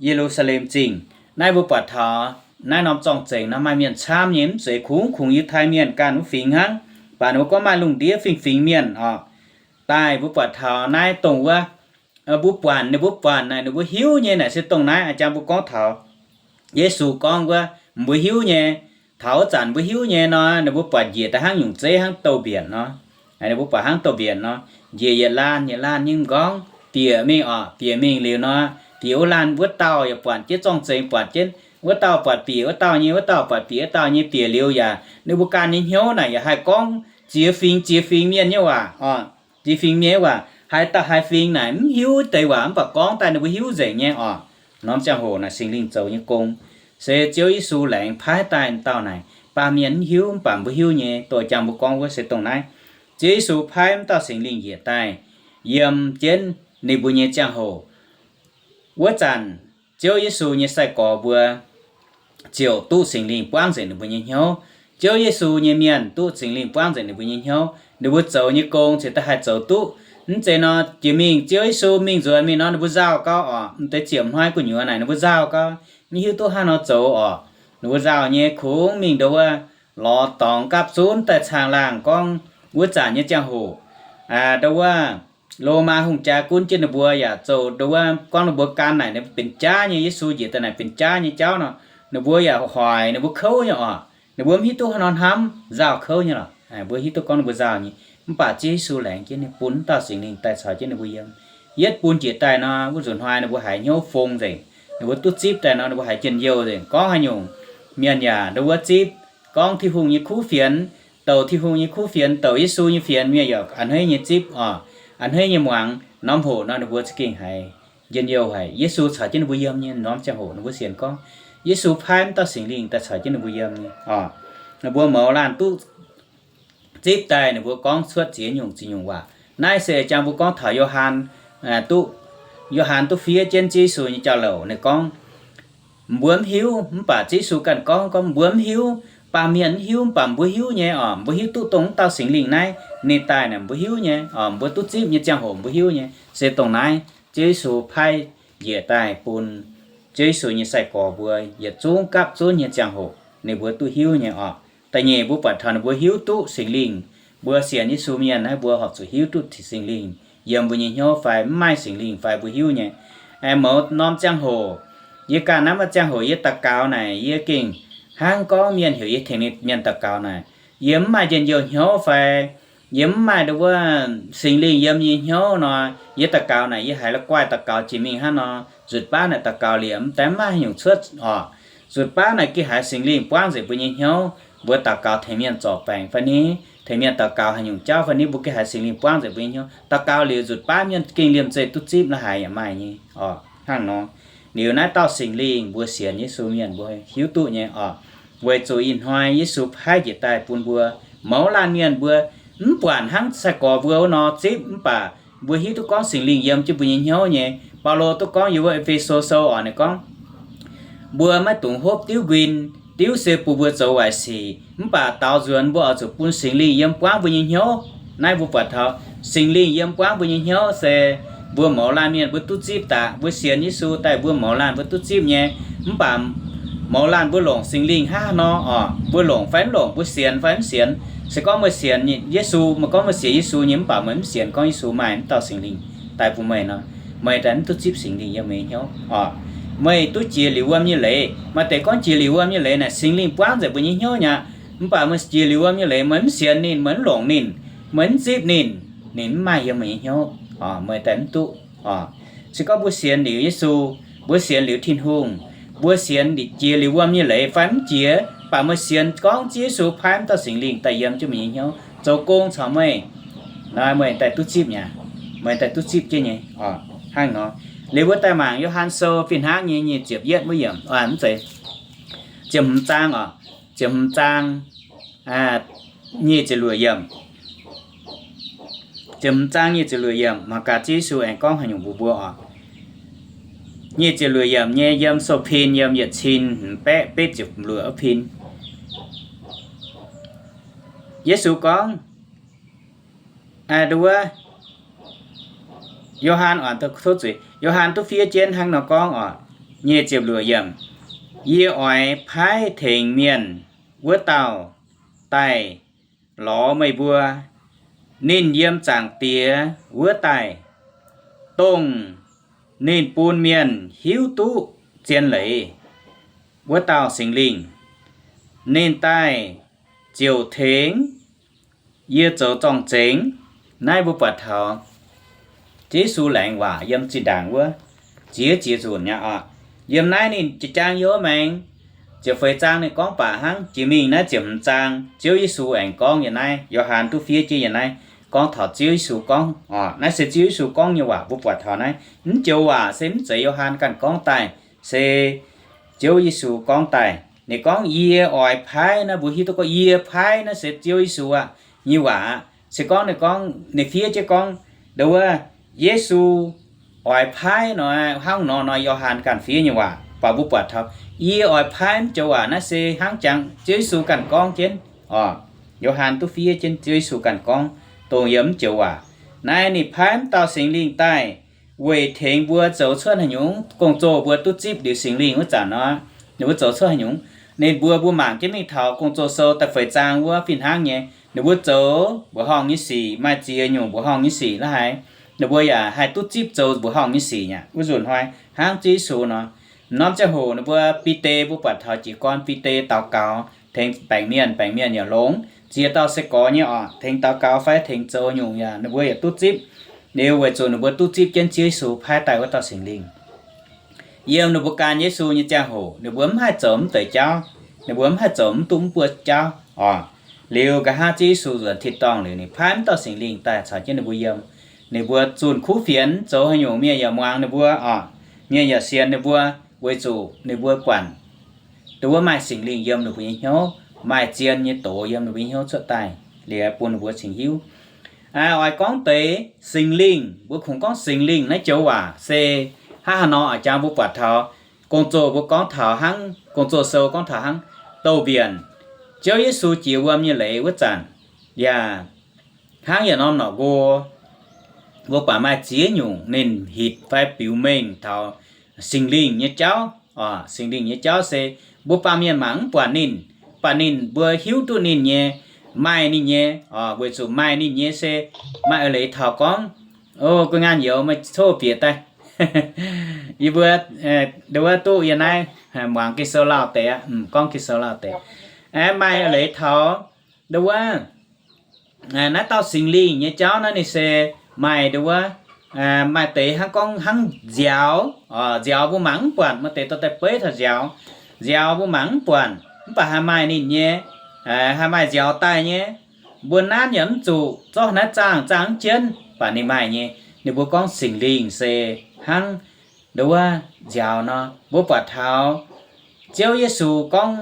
Ye^lu^saa^lem Zingh. Naaiv mbuo buatc taux naaiv norm zorng-zengx nor maaih mienh camv nyei, mv zeiz kungx, kungx Yiutai Mienh ganh wuov fingx hnangv, baac ninh mbuo gorngv maaih lungh ndiev fingx-fingx mienh oc. Daaih mbuo buatc taux naaiv dongh wuov, mbuo buatc, ninh mbuo buatc naaic ninh mbuo hiuv nyei naaic se dongh naaiv. A'jang mbuo gorngv taux Yesu gorngv wuov, mbuo hiuv nyei. Taux wuov zanc mbuo hiuv nyei nor, ninh mbuo buatc njiec daaih hnangv nyungc zeiv, hnangv douz-mbietc nor. Ninh mbuo buatc hnangv douz-mbietc nor, njiec yietc laanh yietc laanh nyei m'nqorngv bieqc mingh oc. Bieqc mingh liuz nor, bieqc wuov laanh wuov dauh yaac buatc jienv zorng-zengx, buatc jienv wuov dauh buatc bieqc wuov dauh nyei, wuov dauh buatc bieqc wuov dauh nyei. Bieqc liuz yaac ninh mbuo ganh nyei hnyouv naaic yaac haih gorngv ziex fingx ziex fingx mienh nyei waac oc. Ziex fingx mienh nyei waac, haaix dauh haaix fingx naaic mv hiuv deix waac, mv baac gorngv daaih ninh mbuo hiuv nzengc nyei oc. Norm ziangh hoc naaic Singx Lingh zoux nyei gong, se Ziouv Yesu laengz paaiv daaih dauh naaic, baamh mienh mv hiuv, mv baac mbuo hiuv nyei. Dongh a'jang mbuo gorngv wuov se dongh naaiv. Ziouv Yesu paaiv m'dauh Singx Lingh njiec daaih yiem jienv ninh mbuo nyei ziangh hoc. Wuov zanc Ziouv Yesu nyei sai-gorx mbuo ziouc duqv Singx Lingh buangv nzengc ninh mbuo nyei hnyouv. Ziouv Yesu nyei mienh duqv Singx Lingh buangv nzengc ninh mbuo nyei hnyouv, ninh mbuo zoux nyei gong ziouc da'haih zoux duqv. Mv zeiz nor, jiex mingh Ziouv Yesu mingh nzuonx mingh nor, ninh mbuo nzauh gau oc. Mv deix ziepc hnoi gu'nyuoz naaic ninh mbuo nzauh gau, mv hiuv duqv hnangv nor zoux oc. Ninh mbuo nzauh nyei, kungx mingh ndo wuov lorz dorngx gapv zunv daaih caangh laangh gorngv wuov zanc nyei ziangh hoc, ndo wuov Lomaa hungh jaa gunv jienv ninh mbuo yaac zoux ndo wuov gorngv ninh mbuo gan naaic ninh mbuo benx jaav nyei, Yesu njiec daaih naaic benx jaav nyei jauv nor, ninh mbuo yaac hoic ninh mbuo kouv nyei oc. Ninh mbuo mv hiuv duqv hnangv nor hnamv, nzauh kouv nyei lorqc. Mbuo hiuv duqv gorngv ninh mbuo nzauh nyei, mv baac Ziouv Yesu laengz jienv ninh bun dauh Singx Lingh daaih caux jienv ninh mbuo yiem. Yietv bun njiec daaih nor, wuov nzunc hnoi ninh mbuo haiz hnyouv fong nzengc. Ninh mbuo duqv zipv daaih nor, ninh mbuo haiz njien-youh nzengc. Gorngv haaix nyungc mienh yaac ndo wuov zipv, gorngv Tin-Hungh nyei kuv fienx, douc Tin-Hungh nyei kuv fienx, douc Yesu nyei fienx, mienh yaac a'hneiv nyei zipv oc, a'hneiv nyei muangx. Norm hoc nor ninh mbuo za'gengh haiz njien-youh haic. Yesu caux jienv ninh mbuo yiem nyei norm ziangh hoc ninh mbuo sienx gorngv Yesu paaiv m'dauh Singx Lingh daaih caux jienv ninh mbuo yiem nyei oc. Ninh mbuo mouz laanh duqv zipv daaih ninh mbuo gorngv cuotv ziex nyungc ziex nyungc waac. Naaiv se jang mbuo gorngv taux Yo^han, duqv, Yo^han duqv fiev jienv Ziouv Yesu nyei jauv-louc. Ninh gorngv, mbuo mv hiuv, mv baac Ziouv Yesu ganh gorngv, gorngv mbuo mv hiuv baamh mienh mv hiuv, mv baac mbuo hiuv nyei oc. Mbuo hiuv duqv dongh wuov dauh Singx Lingh naaiv ninh daaih naaic mbuo hiuv nyei oc. Mbuo duqv zipv nyei ziangh hoc mbuo hiuv nyei. Se dongh naaiv Ziouv Yesu paaiv njiec daaih bun Ziouv Yesu nyei sai-gorx mbuo yietc zungv gapv zunv nyei ziangh hoc ninh mbuo duqv hiuv nyei oc. Da'nyeic mbuo buatc taux ninh mbuo hiuv duqv Singx Lingh. Mbuo sienx Yesu mienh naaiv mbuo horpc zuqc hiuv duqv Singx Lingh yiem mbuo nyei hnyouv fai mv maaih Singx Lingh fai mbuo hiuv nyei. Aengx mouz norm ziangh hoc, yie ganh naaiv maaih ziangh hoc yie daux gaux naaic yie gengh hnangv gorngv mienh heuc yie tengx ninh mienh daux gaux naaic, yie mv maaih njien-youh hnyouv fai yie mv maaih ndo wuov Singx Lingh yiem nyei hnyouv nor, yie daux gaux naaic yie haiz la'guaih daux gaux jiex mingh hnangv nor, nzutc baav naaic daux gaux liemh daaih mv maaih haaix nyungc cuotv oc. Nzutc baav naaic gengh haiz Singx Lingh buangv nzengc mbuo nyei hnyouv. Mbuo daux gaux tengx mienh zorc baengc fai ni, tengx mienh daux gaux haaix nyungc jauv fai ni, mbuo gengh haiz Singx Lingh buangv nzengc mbuo nyei hnyouv. Daux gaux liuz nzutc baav mienh gengh liemh zeih duqv zipv la'haic yaac maaih nyei oc. Hnangv nor, liuz naaiv dauh Singx Lingh mbuo sienx Yesu mienh mbuo hiuv duqv nyei oc. Weic zuqc ih hnoi Yesu paaiv njiec daaih bun mbuo mouz laanh mienh mbuo mv buatc hnangv sai-gorx mbuo wuov nor zipv mv baac mbuo hiuv duqv gorngv Singx Lingh yiem jienv mbuo nyei hnyouv nyei. Baulo duqv gorngv yiem wuov E^fe^so Sou oc, ninh gorngv, mbuo maiv dungx hopv diuv nquin. Diuv se bun mbuo zoux waaic sic, mv baac daaux nzuonx mbuo oix zuqc bun Singx Lingh yiem buangv mbuo nyei hnyouv. Naaiv mbuo buatc taux Singx Lingh yiem buangv mbuo nyei hnyouv se mbuo mouz laanh mienh mbuo duqv zipv daaih. Mbuo sienx Yesu daaih mbuo mouz laanh mbuo duqv zipv nyei. Mv baac mouz laanh mbuo longc Singx Lingh hnangv haaix nor oc? Mbuo longc fai mv longc, mbuo sienx fai mv sienx? Se gorngv meih sienx Yesu, meih gorngv meih sienx Yesu nyei mv baac meih mv sienx gorngv Yesu maaih mv dauh Singx Lingh daaih bun meih nor, meih daaih mv duqv zipv Singx Lingh yiem meih nyei hnyouv oc. Meih duqv jiex liuz wuom nyei leiz. Maaih deix gorngv jiex liuz wuom nyei leiz naaic Singx Lingh buangv nzengc mbuo nyei hnyouv nyei aqv. Mv baac meih jiex liuz wuom nyei leiz meih mv sienx ninh, meih mv longc ninh, meih mv zipv ninh, ninh mv maaih yiem meih nyei hnyouv oc, meih daaih mv duqv oc. Se gorngv mbuo sienx liuz Yesu, mbuo sienx liuz Tin-Hungh, mbuo sienx jiex liuz wuom nyei leiz fai mv jiex, mv baac meih sienx gorngv Ziouv Yesu paaiv mv dauh Singx Lingh daaih yiem jienv meih nyei hnyouv zoux gong caux meih, naaiv meih daaih duqv zipv nyei, meih daaih duqv zipv jienv nyei oc. Hnangv nor, liuz mbuo daaih mangc Yo^han Sou fih hnangv nyei nyic ziepc yietv wuov yiemc, mv zeiz, ziepc hmz zaang oc, ziepc hmz zaang, nyic ziepc luoqc yiemc. Ziepc hmz zaang nyic ziepc luoqc yiemc mangc gaax Ziouv Yesu aengx gorngv haaix nyungc mbuox mbuo oc. Nyic ziepc luoqc yiemc nyei yiem sou-pin yiem yietc cin hmz baeqv betv ziepc luoqc wuov pin. Yesu gorngv, aa, nduov, Yo^han oc, tov zuiz, Yo^han duqv fiev jienv hnangv nor gorngv oc. Nyic ziepc luoqc yiemc, yie oix paaiv tengx mienh wuov dauh daaih lorz meih mbuo. Ninh yiem Zaangc Diex wuov daaih, dongh ninh bun mienh hiuv duqv zien leiz wuov dauh Singx Lingh. Ninh daaih ziouc tengx yie zoux zorng-zengx. Naaiv mbuo buatc taux Ziouv Yesu laengz waac yiem zinh ndaangc wuov, ziex jiex nzunc nyei oc. Yiem naaiv ninh jiex jaang yie maengx, ziepc feix zaang ninh gorngv baac hnangv, jiex mingh naaiv ziepc hmz zaang Ziouv Yesu aengx gorngv yiem naaiv, Yo^han duqv fiev jienv yiem naaiv, gorngv taux Ziouv Yesu gorngv oc. Naaiv se Ziouv Yesu gorngv nyei waac, mbuo buatc taux naaiv. Mv joux waac se mv zeiz Yo^han ganh gorngv daaih, se Ziouv Yesu gorngv daaih. Ninh gorngv, yie oix paaiv, naaiv mbuo hiuv duqv gorngv yie paaiv naaiv se Ziouv Yesu aqv nyei waac aqv. Se gorngv ninh gorngv, ninh fiev jienv gorngv, nduov, Yesu oix paaiv nor, hnangv nor nor Yo^han ganh fiev nyei waac. Baac mbuo buatc taux, yie oix paaiv mv joux waac naaiv se hnangv jangx Ziouv Yesu ganh gorngv jienv oc. Yo^han duqv fiev jienv Ziouv Yesu ganh gorngv, dongh yiem mv joux waac. Naaiv ninh paaiv mv dauh Singx Lingh daaih weic tengx mbuo zoux cuotv haaix nyungc gong-zoh, mbuo duqv zipv liuz Singx Lingh wuov zanc nor, ninh mbuo zoux cuotv haaix nyungc. Ninh mbuo, mbuo mangc jienv mingh taux Gong-Zoh Sou da'feix zaang wuov fih hnangv nyei. Ninh mbuo zoux mbuoqc horngh nyei sic, maaih ziex nyungc mbuoqc horngh nyei sic la'haaix, ninh mbuo yaac haih duqv zipv zoux mbuoqc horngh nyei sic aqv. Wuov nzunc hnoi hnangv Ziouv Yesu nor, norm ziangh hoc ninh mbuo Bide, mbuo buatc taux jiez gorn Bide daux gaux tengx baengc mienh, baengc mienh yaac longx. Ziex dauh sai-gorx nyei oc, tengx daux gaux fai tengx zoux nyungc yaac ninh mbuo yaac duqv zipv. Liuz weic zuqc ninh mbuo duqv zipv jienv Ziouv Yesu paaiv daaih wuov dauh Singx Lingh. Yiem ninh mbuo gan Yesu nyei ziangh hoc ninh mbuo mv haih zoux mv deix jauv, ninh mbuo mv haih zoux mv duqv mv buo jauv oc. Liuz nqa'haav Ziouv Yesu nzuonx tin-dorngh liuz, ninh paaiv mv dauh Singx Lingh daaih caux jienv ninh mbuo yiem. Ninh mbuo zunh kuv fienx, zoux haaix nyungc mienh yaac muangx ninh mbuo oc, mienh yaac sienx ninh mbuo, weic zuqc ninh mbuo buatc dongh wuov maaih Singx Lingh yiem ninh mbuo nyei hnyouv, maaih zien nyei doz yiem ninh mbuo nyei hnyouv cuotv daaih, liuz bun ninh mbuo cingx hiuv. Oix gorngv deix Singx Lingh, mbuo kungx gorngv Singx Lingh naaiv joux waac se hnangv haaix nor oc? Jangx mbuo buatc taux Gong-Zoh mbuo gorngv taux hnangv, Gong-Zoh Sou gorngv taux hnangv, Douz-Mbienc, Ziouv Yesu jiex wuom nyei leiz wuov zanc, yaac hnangv yietc norm norqc nqo, mbuo buatc maaih ziex nyungc ninh hitc fai biux mengh taux Singx Lingh nyei jauv. Singx Lingh nyei jauv se mbuo baamh mienh mangc mv buatc ninh, mv baac ninh mbuo hiuv duqv ninh nyei, maaih ninh nyei, weic zuqc maaih ninh nyei se maaih eix leiz taux gorngv, o, gu'nguaaz youz meih coqv bieqc daaih, yie mbuo, ndo wuov duqv yie naaiv muangx Ging-Sou lauh deix aqv, gorngv Ging-Sou lauh deix, maaih eix leiz taux ndo wuov naaiv dauh Singx Lingh nyei jauv naaiv ninh se maaih ndo wuov, maaih deix hnangv gorngv hnangv nziaaux, nziaaux mbuo mangc mv buatc, maaih deix dorh daaih beiv taux nziaaux, nziaaux mbuo mangc mv buatc, mv baac haih maaih ninh nyei, haih maaih nziaaux daaih nyei. Mbuo nanv yaac mv zuqc, zorqv naaiv zaangh zaangh mv jienv, baac ninh maaih nyei. Ninh mbuo gorngv Singx Lingh se hnangv ndo wuov nziaaux nor. Mbuo buatc taux Ziouv Yesu gorngv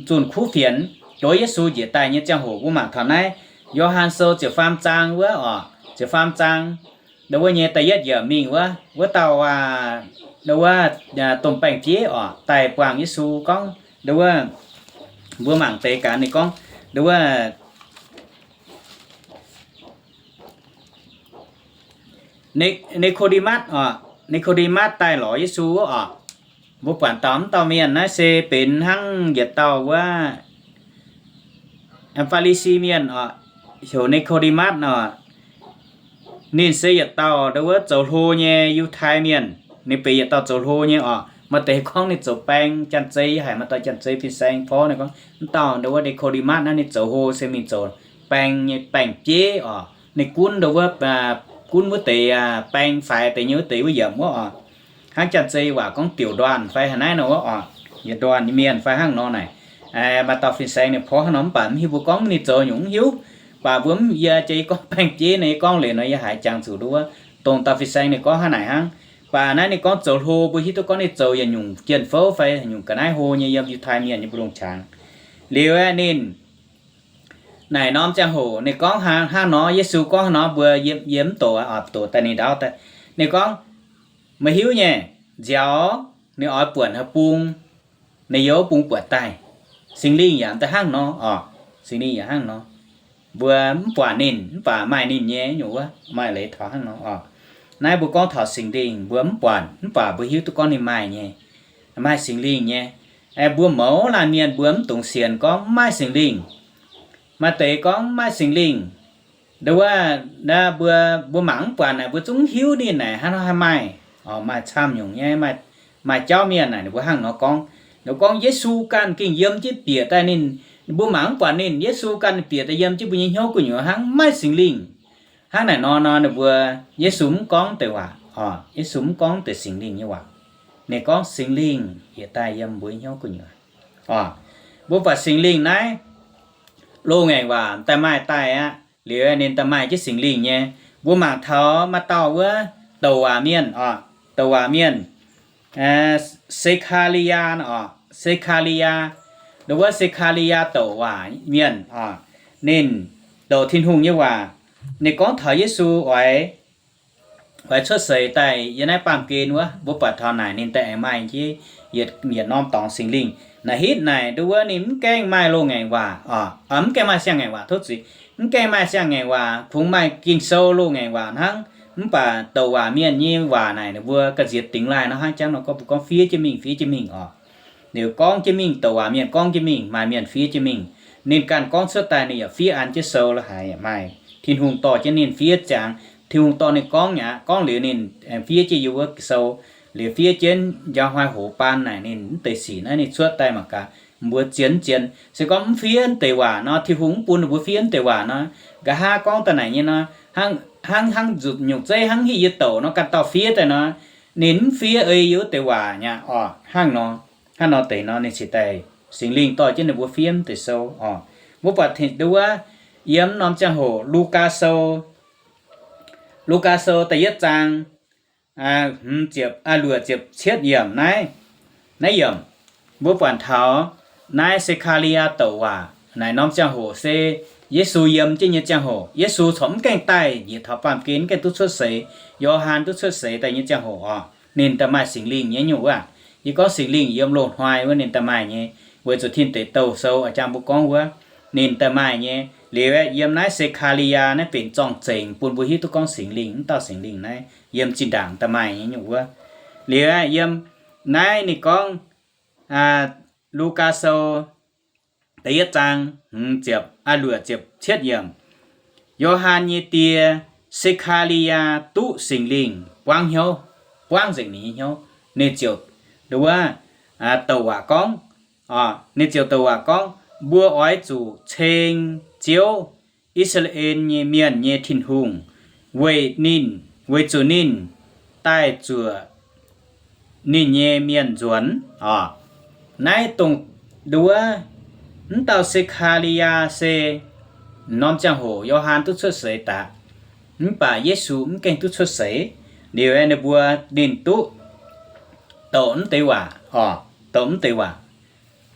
zunh kuv fienx, goux Yesu njiec daaih nyei ziangh hoc mbuo mangc taux naaiv Yo^han Sou ziepc faam zaang wuov oc, ziepc faam zaang ndo wuov nyei da'yietv yiemc mingh wuov, wuov dauh aa, ndo wuov domh baeng-bieiv oc, daaih buangh Yesu gorngv ndo wuov, mbuo mangc deix gaax ninh gorngv ndo wuov Ni-, Ni^ko^nde^matv oc, Ni^ko^nde^matv daaih lorz Yesu wuov oc. Mbuo buatc dauh mv dauh mienh naaiv se benx hnangv yietc dauh wuov Faa^li^si mienh oc, heuc Ni^ko^nde^matv oc. Ninh se yietc dauh ndo wuov zoux hlo nyei Yiutai mienh. Ninh benx yietc dauh zoux hlo nyei oc. Maaih deix gorngv ninh zoux baeng, janx-zei haic, maaih dauh janx-zei fin-saeng porv ninh gorngv mv dauh ndo wuov Ni^ko^nde^matv naaiv ninh zoux hlo se mingh zoux baeng nyei baeng-bieiv oc. Ninh gunv ndo wuov, gunv wuov deix baeng faix deix nyei wuov deix wuov yiemc wuov oc. Hnangv janx-zei waac gorngv diuc nduanh fai haaix naaiv nor wuov oc, yietc nduanh nyei mienh fai hnangv nor naaic. Maaih dauh fin-saeng ninh porv hnangv nor mv baac mv hiuv mbuo gorngv ninh zoux nyungc mv hiuv. Baac mbuo mv, yie jiex yie gorngv baeng-bieiv nor, yie gorngv leiz nor yie haiz jangx zuqc ndo wuov dongh dauh fin-saeng ninh gorngv hnangv naaic hnangv. Baac naaiv ninh gorngv zoux hlo mbuo hiuv duqv gorngv ninh zoux yietc nyungc jien-fouv fai nyungc ga'naaiv hlo nyei yiem Yiutai mienh nyei mbu'ndongx qangx. Liuz aeqv, ninh naaic norm ziangh hoc ninh gorngv hnangv nor, Yesu gorngv hnangv nor mbuo yiem, yiem mv doqc, oix doqc daaih ninh ndaauv daaih. Ninh gorngv, meih hiuv nyei, nziaaux ninh oix buonc haaix bung, ninh yiem wuov bung buatc daaih. Singx Lingh yaac daaih hnangv nor oc. Singx Lingh yaac hnangv nor. Mbuo mv buatc ninh mv baac maaih ninh nyei nyungc wuov, maaih leiz taux hnangv nor oc. Naaiv mbuo gorngv taux Singx Lingh mbuo mv buatc mv baac mbuo hiuv duqv gorngv ninh maaih nyei, maaih Singx Lingh nyei. Mbuo mouz laanh mienh mbuo mv dungx sienx gorngv mv maaih Singx Lingh. Maaih deix gorngv mv maaih Singx Lingh, ndo wuov, mbuo, mbuo mangc mv buatc naaic mbuo zungv hiuv ninh naaic hnangv nor haih maaih. Maaih camv nyungc nyei, maaih jauv mienh naaic ninh mbuo hnangv nor gorngv. Ninh gorngv Yesu ganh gengh yiem jienv bieqc daaih ninh, mbuo mangc mv buatc ninh, Yesu ganh bieqc daaih yiem jienv mbuo nyei hnyouv gu'nyuoz hnangv, mv maaih Singx Lingh. Hnangv naaic nor nor ninh mbuo, Yesu mv gorngv deix waac oc. Yesu mv gorngv deix Singx Lingh nyei waac. Ninh gorngv Singx Lingh yietc daaih yiem mbuo hnyouv gu'nyuoz oc. Mbuo buatc Singx Lingh naaiv loz-ngaengc waac daaih maaih daaih aqv. Liuz ninh daaih maaih jienv Singx Lingh nyei. Mbuo mangc taux maaih dauh wuov douc waac mienh oc, douc waac mienh, Se^kaa^li^yaa oc, Se^kaa^li^yaa. Ndo wuov Se^kaa^li^yaa douc waac mienh oc, ninh douc Tin-Hungh nyei waac. Ninh gorngv taux Yesu oix, oix cuotv seix daaih yiem naaiv baamh gen wuov, mbuo buatc taux naaic ninh daaih aengx maaih jienv yietc, yietc norm dorngx Singx Lingh. Naaic hitv naaic ndo wuov ninh mv gaengh maaih loz-ngaengc waac oc, mv gaengh maaih siang-ngaengc waac, tov zuiz, mv gaengh maaih siang-ngaengc waac, kungx maaih Ging-Sou loz-ngaengc waac hnangv. Mv baac douc waac mienh nyei waac naaic ninh mbuo ga'nziex dingx laaih nor hnangv jangv nor gorngv, mbuo gorngv fiev jienv mingh, fiev jienv mingh oc. Liuz gorngv jienv mingh, douc waac mienh gorngv jienv mingh, maaih mienh fiev jienv mingh. Ninh ganh gorngv cuotv daaih ninh yaac fiev an jienv sou la'haaix yaac maaih. Tin-Hungh dorh jienv ninh fiev ziangx, Tin-Hungh dorh ninh gorngv aqv, gorngv liuz ninh fiev jienv yiem wuov sou, liuz fiev jienv njang hnoi hoz baan naaic ninh mv deix sic naaiv ninh cuotv daaih mangc gaax mbuo zien mv zien. Se gorngv mv fiev mv deix waac nor, Tin-Hungh mv bun ninh mbuo fiev mv deix waac nor, nqa'haav gorngv daaih naaic nyei nor, hnangv, hnangv, hnangv nzutc nyungc zeiv hnangv hiv yie douc nor ganh dauh fiev daaih nor, ninh mv fiev ei yie wuov deix waac nyei oc. Hnangv nor, hnangv nor deix nor ninh cingx daaih Singx Lingh dorh jienv ninh mbuo fiev mv deix sou oc. Mbuo buatc ndo wuov yiem norm ziangh hoc Lugaa Sou, Lugaa Sou da'yietv zaang, hmz ziepc, luoqc ziepc cietv yiemc naaiv, naaiv yiemc, mbuo buatc taux naaiv Se^kaa^li^yaa douc waac naaic norm ziangh hoc se Yesu yiem jienv nyei ziangh hoc. Yesu corc mv gaengh daaih njiec taux baamh gen, mv gaengh duqv cuotv seix, Yo^han duqv cuotv seix daaih nyei ziangh hoc oc, ninh daaih maaih Singx Lingh nyei nyungc wuov. Yie gorngv Singx Lingh yiem loz-hnoi wuov ninh daaih maaih nyei. weic zuqc Tin Deic Douh Sou oix jang mbuo gorngv wuov, ninh daaih maaih nyei. Liuz aeqv, yiem naaiv Se^kaa^li^yaa naaiv benx zorng-zengx bun mbuo hiuv duqv gorngv Singx Lingh, mv dauh Singx Lingh naaiv yiem zinh ndaangc daaih maaih nyei nyungc wuov. Liuz aeqv, yiem naaiv ninh gorngv, Lugaa Sou da'yietv zaang hmz ziepc, aa, luoqc ziepc cietv yiemc, Yo^han nyei die, Se^kaa^li^yaa, duqv Singx Lingh buangv hnyouv, buangv nzengc ninh nyei hnyouv. Ninh ziouc, nduov, douc waac gorngv, ninh ziouc douc waac gorngv, Mbuo oix zuqc ceng Ziouv, I^saa^laa^en nyei mienh nyei Tin-Hungh, weic ninh, weic zuqc ninh daaih zuoqc ninh nyei mienh nzuonx, oc. Naaiv dongh nduov, mv dauh Se^kaa^li^yaa se norm ziangh hoc Yo^han duqv cuotv seix daaih, mv baac Yesu mv gaengh duqv cuotv seix. Liuz ninh mbuo, ninh duqv douc mv deix waac, oc, douc mv deix waac.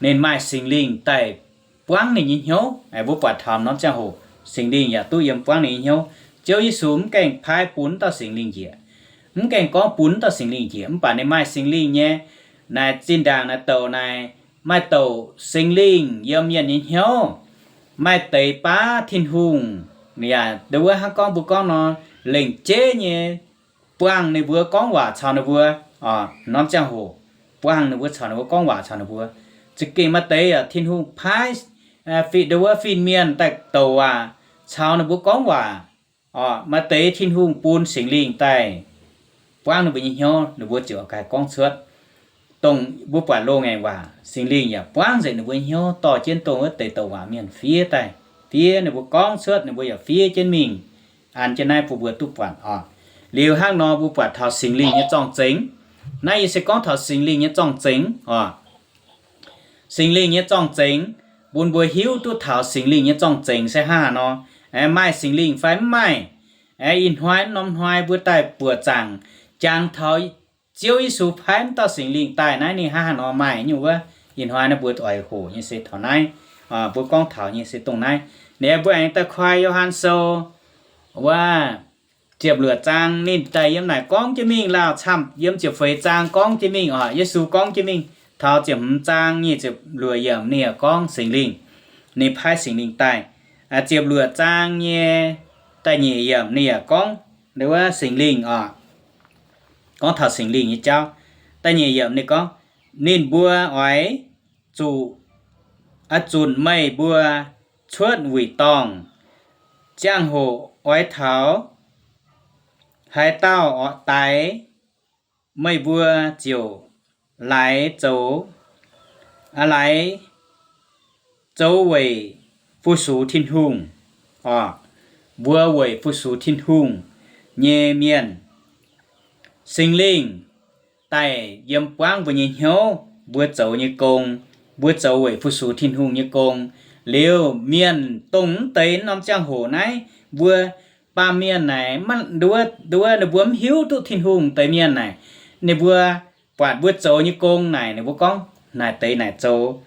Ninh maaih Singx Lingh daaih buangv ninh nyei hnyouv. Mbuo buatc taux norm ziangh hoc Singx Lingh yaac duqv yiem buangv ninh nyei hnyouv. Ziouv Yesu mv gaengh paaiv bun dauh Singx Lingh njiec, mv gaengh gorngv bun dauh Singx Lingh njiec, mv baac ninh maaih Singx Lingh nyei. Naaic zinh ndaangc naaic douc naaic, maaih douc Singx Lingh yiem mienh nyei hnyouv, maaih deix baav Tin-Hungh, yaac nduov wuov hnangv gorngv mbuo gorngv nor, lengc jeiv nyei buangh ninh mbuo gorngv waac caux ninh mbuo, norm ziangh hoc buangh ninh mbuo caux ninh mbuo gorngv waac caux ninh mbuo. Za'gengh maaih deix yaac Tin-Hungh paaiv, nduov wuov, fin-mienh daaih douc waac caux ninh mbuo gorngv waac. Oc, maaih deix Tin-Hungh bun Singx Lingh daaih buangv ninh mbuo nyei hnyouv, ninh mbuo ziouc gaax gorngv cuotv. Dongh mbuo buatc loz-ngaengc waac, Singx Lingh yaac buangv nzengc ninh mbuo nyei hnyouv dorh jienv dongh wuov deix douc waac mienh fiev daaih, fiev ninh mbuo gorngv cuotv, ninh mbuo yaac fiev jienv mingh. An jienv naaiv bun mbuo duqv buatc oc. Liuz hnangv nor mbuo buatc taux Singx Lingh nyei zorng-zengx. Naaiv yie se gorngv taux Singx Lingh nyei zorng-zengx oc. Singx Lingh nyei zorng-zengx, bun mbuo hiuv duqv taux Singx Lingh nyei zorng-zengx se hnangv haaix nor, maaih Singx Lingh fai mv maaih. Ih hnoi norm hnoi mbuo daaih buoqc zaangc jangx taux Ziouv Yesu paaiv wuov dauh Singx Lingh daaih naaiv ninh hnangv haaix nor maaih nyungc wuov. Ih hnoi naaiv mbuo oix hoqc nyei se taux naaiv, mbuo gorngv taux nyei se dongh naaiv. Naaiv mbuo aengx daaih koi Yo^han Sou wuov ziepc luoqc zaang, ninh daaih yiem naaic gorngv jienv mingh lauh camv, yiem ziepc feix zaang gorngv jienv mingh oc, Yesu gorngv jienv mingh. Taux ziepc hmz zaang nyic ziepc luoqc yiemc ninh yaac gorngv Singx Lingh, ninh paaiv Singx Lingh daaih. Ziepc luoqc zaang nyei da'nyeic yiemc ninh yaac gorngv wuov Singx Lingh oc, gorngv taux Singx Lingh nyei jauv. Da'nyeic yiemc ninh gorngv, ninh mbuo oix zuqc, oix zunc meih mbuo cuotv wuic dorngh, ziangh hoc oix taux haaix dauh oix daix, meih mbuo ziouc laaix zoux, laaix zoux weic fu-sux Tin-Hungh oc. Mbuo weic fu-sux Tin-Hungh nyei mienh. Singx Lingh daaih yiem buangv mbuo nyei hnyouv, mbuo zoux nyei gong, mbuo zoux weic fu-sux Tin-Hungh nyei gong. Liuz mienh dongh mv deix norm ziangh hoc naaiv, mbuo baamh mienh naaic, nduov, nduov ninh mbuo mv hiuv duqv Tin-Hungh deix mienh naaic, ninh mbuo buatc mbuo zoux nyei gong naaic, ninh mbuo gorngv naaic deix naaic zoux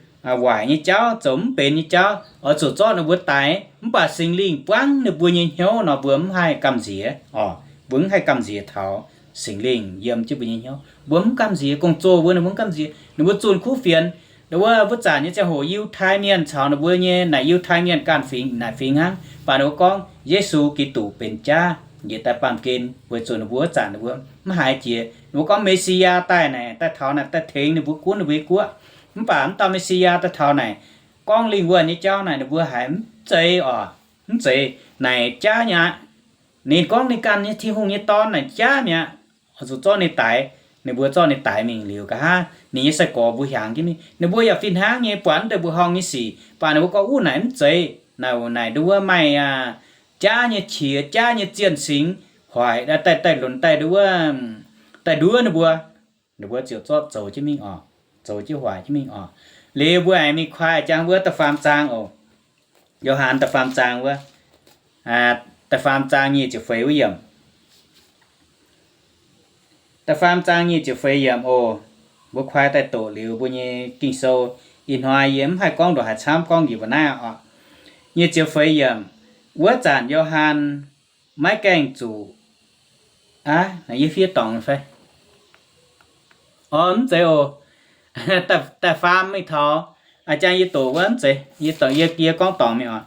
waaic nyei jauv, zoux mv benx nyei jauv, oix zuqc zorqv ninh mbuo daix. Mv baac Singx Lingh buangv ninh mbuo nyei hnyouv nor, mbuo mv haih gamh nziex oc. Mbuo mv haih gamh nziex taux Singx Lingh yiem jienv mbuo nyei hnyouv. Mbuo mv gamh nziex, gong-zoh mbuo ninh mbuo mv gamh nziex, ninh mbuo zunh kuv fienx. Nduov wuov, wuov zanc nyei ziangh hoc Yiutai Mienh caux ninh mbuo nyei naaic Yiutai Mienh ganh fingx naaic fingx hnangv, baac ninh mbuo gorngv Yesu Giduc benx jaav njiec daaih baamh gen weic zuqc ninh mbuo wuov zanc ninh mbuo mv haiz jiex. Ninh mbuo gorngv Me^si^yaa daaih naaic, daaih taux naaic daaih tengx ninh mbuo gunv ninh mbuo nyei guoqv. Mv baac mv dauh Me^si^yaa daaih taux naaic, gorngv lingh wuonh nyei jauv naaic ninh mbuo haiz mv zeiz oc, mv zeiz, naaic jaav nyei aqv. Ninh gorngv ninh ganh nyei Tin-Hungh nyei Dorn naaic jaav mi'aqv, oix zuqc zorqv ninh daix. Ninh mbuo zorqv ninh daix mingh liuz, nqa'haav ninh nyei sai-gorx mbuo hiaangx jienv mingh. Ninh mbuo yaac fih hnangv nyei buatc mv deix mbuoqc horngh nyei sic, baac ninh mbuo gorngv, Uv, naaic mv zeiz. Naaic, naaic nduov wuov maaih jaav nyei qiex, jaav nyei zienh singx hoic daaih, daaih lunx daaih nduov wuov, daaih nduov ninh mbuo. Ninh mbuo ziouc zorqv zoux jienv mingh oc, zoux jienv hoic jienv mingh oc. Liuz mbuo aengx mingh kuaai jangx wuov da'faam zaang oc. Yo^han da'faam zaang wuov, da'faam zaang nyic ziepc feix wuov yiemc. Da'faam zaang nyic ziepc feix yiemc oc. Mbuo kuaai daaih doqc liuz mbuo nyei Ging-Sou. Ih hnoi yie mv haih gorngv ndongc haaix camv, gorngv njiec mbuo naaiv oc. Nyic ziepc feix yiemc, wuov zanc Yo^han maiv gaengh zuqc, aav, naaic yie fiev dorngc fai? Oc, mv zeiz oc. Da'faam mingh taux A'jang yie doqc wuov mv zeiz, yie, yie gorngv dorngc mingh oc.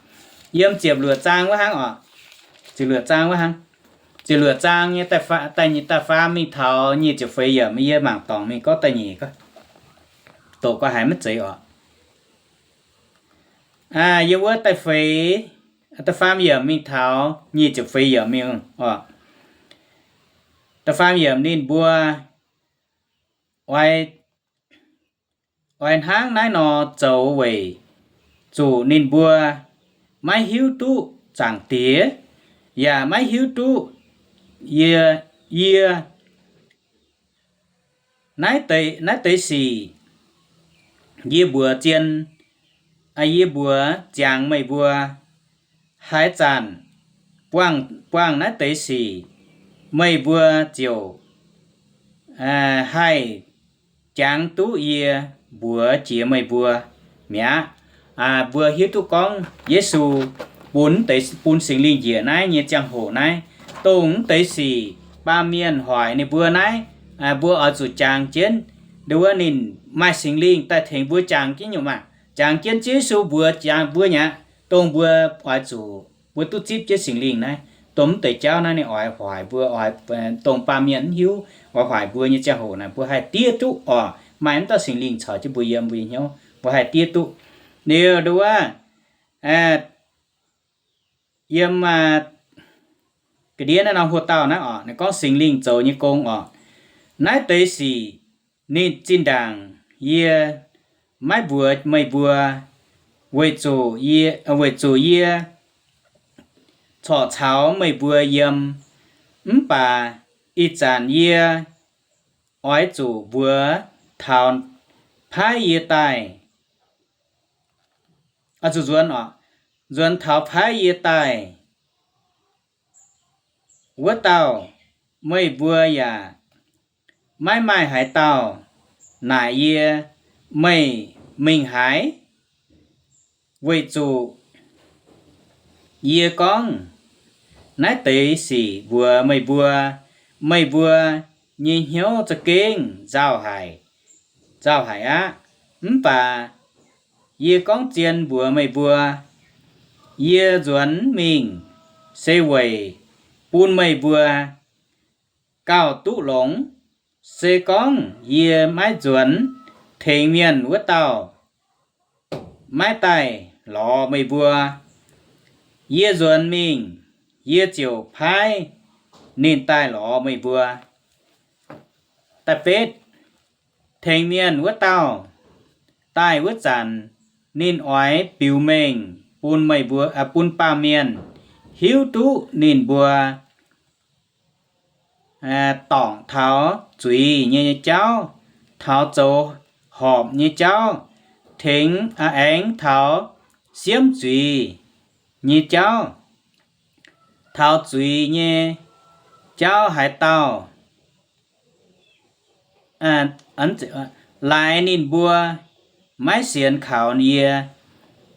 Yiem ziepc luoqc zaang wuov hnangv oc. Ziepc luoqc zaang wuov hnangv. Ziepc luoqc zaang nyei da'faam mingh taux nyic ziepc feix yiemc, yie mangc dorngc mingh gorngv da'nyeic, doqc gau haiz maiv zeiz oc. Yiem wuov da'feix, da'faam yiemc mingh taux nyic ziepc feix yiemc mingh oc. Da'faam yiemc, ninh mbuo oix hnangv naaiv nor zoux weic zuqc ninh mbuo maiv hiuv duqv Zaangc Diex, yaac maiv hiuv duqv yie, yie naaiv deix, naaiv deix sic. Yie mbuox zien, yie mbuox ziangx meih mbuo, haaix zanc buangh, buangh naaiv deix sic, meih mbuo ziouc haih jangx duqv yie mbuox jiex meih mbuo mi'aqv. Mbuo hiuv duqv gorngv Yesu bun deix, bun Singx Lingh njiec naaiv nyei ziangh hoc naaiv, dongh mv deix sic baamh mienh hoic ninh mbuo naaiv, mbuo oix zuqc jangx jienv. Nduov ninh maaih Singx Lingh daaih tengx mbuo jangx jienv nyungc maah. Jangx jienv Ziouv Yesu mbuox jangx mbuo mi'aqv, dongh mbuo oix zuqc mbuo duqv zipv jienv Singx Lingh naaiv. Dongh mv deix jauv naaiv ninh oix hoic mbuo, oix, dongh baamh mienh mv hiuv, oix hoic mbuo nyei ziangh hoc naaic, mbuo haih diev duqv oc. Maaih mv dauh Singx Lingh caux jienv mbuo yiem mbuo nyei hnyouv, mbuo haih diev duqv. Liuz nduov, yiem ga'ndiev naaiv norm hoc-dauh naaiv oc, ninh gorngv Singx Lingh zoux nyei gong oc. Naaiv deix sic ninh zinh ndaangc yie maiv mbuox meih mbuo, weic zuqc yie, weic zuqc yie corc caux meih mbuo yiem. Mv baac ih zanc yie oix zuqc mbuox taux paaiv yie daaih, zuqc nzuonx oc, nzuonx taux paaiv yie daaih wuov dauh, meih mbuo yaac maiv maaih haaix dauh naaic yie, meih mingh haaix? Weic zuqc yie gorngv naaiv deix sic mbuox meih mbuo, meih mbuo nyei hnyouv za'gengh nzauh haic, nzauh haic aqv. Mv baac yie gorngv zien mbuox meih mbuo, yie nzuonx mingh se weic bun meih mbuo gauh duqv longx. Se gorngv yie maiv nzuonx, tengx mienh wuov dauh maiv daaih lorz meih mbuo. Yie nzuonx mingh, yie ziouc paaiv ninh daaih lorz meih mbuo. Da'betv, tengx mienh wuov dauh daaih wuov zanc, ninh oix biux mengh bun meih mbuo, bun baamh mienh hiuv duqv ninh mbuo dorngc taux zuiz nyei jauv, taux zoux horpc nyei jauv, tengx, aengx taux siemv zuiz nyei jauv, taux zuiz nyei jauv haaix dauh laaix ninh mbuo maiv sienx kaux yie,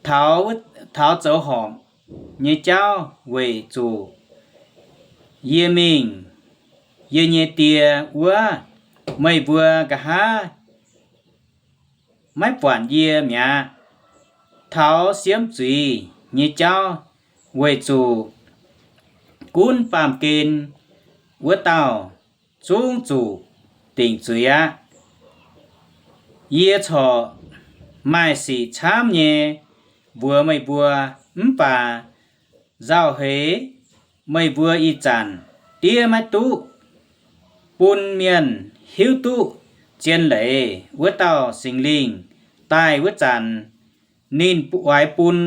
taux zoux horpc nyei jauv, weic zuqc yie mingh yie nyei Die wuov, meih mbuo nqa'haav maiv buatc yie mi'aqv. Taux siemv zuiz nyei jauv, weic zuqc gunv baamh gen wuov dauh zungv zuqc dingc zuiz aqv. Yie corc maaih sic camv nyei mbuox meih mbuo, mv baac nzauh heix meih mbuo ih zanc diev maiv duqv bun mienh hiuv duqv zien leiz wuov dauh Singx Lingh daaih wuov zanc, ninh oix bun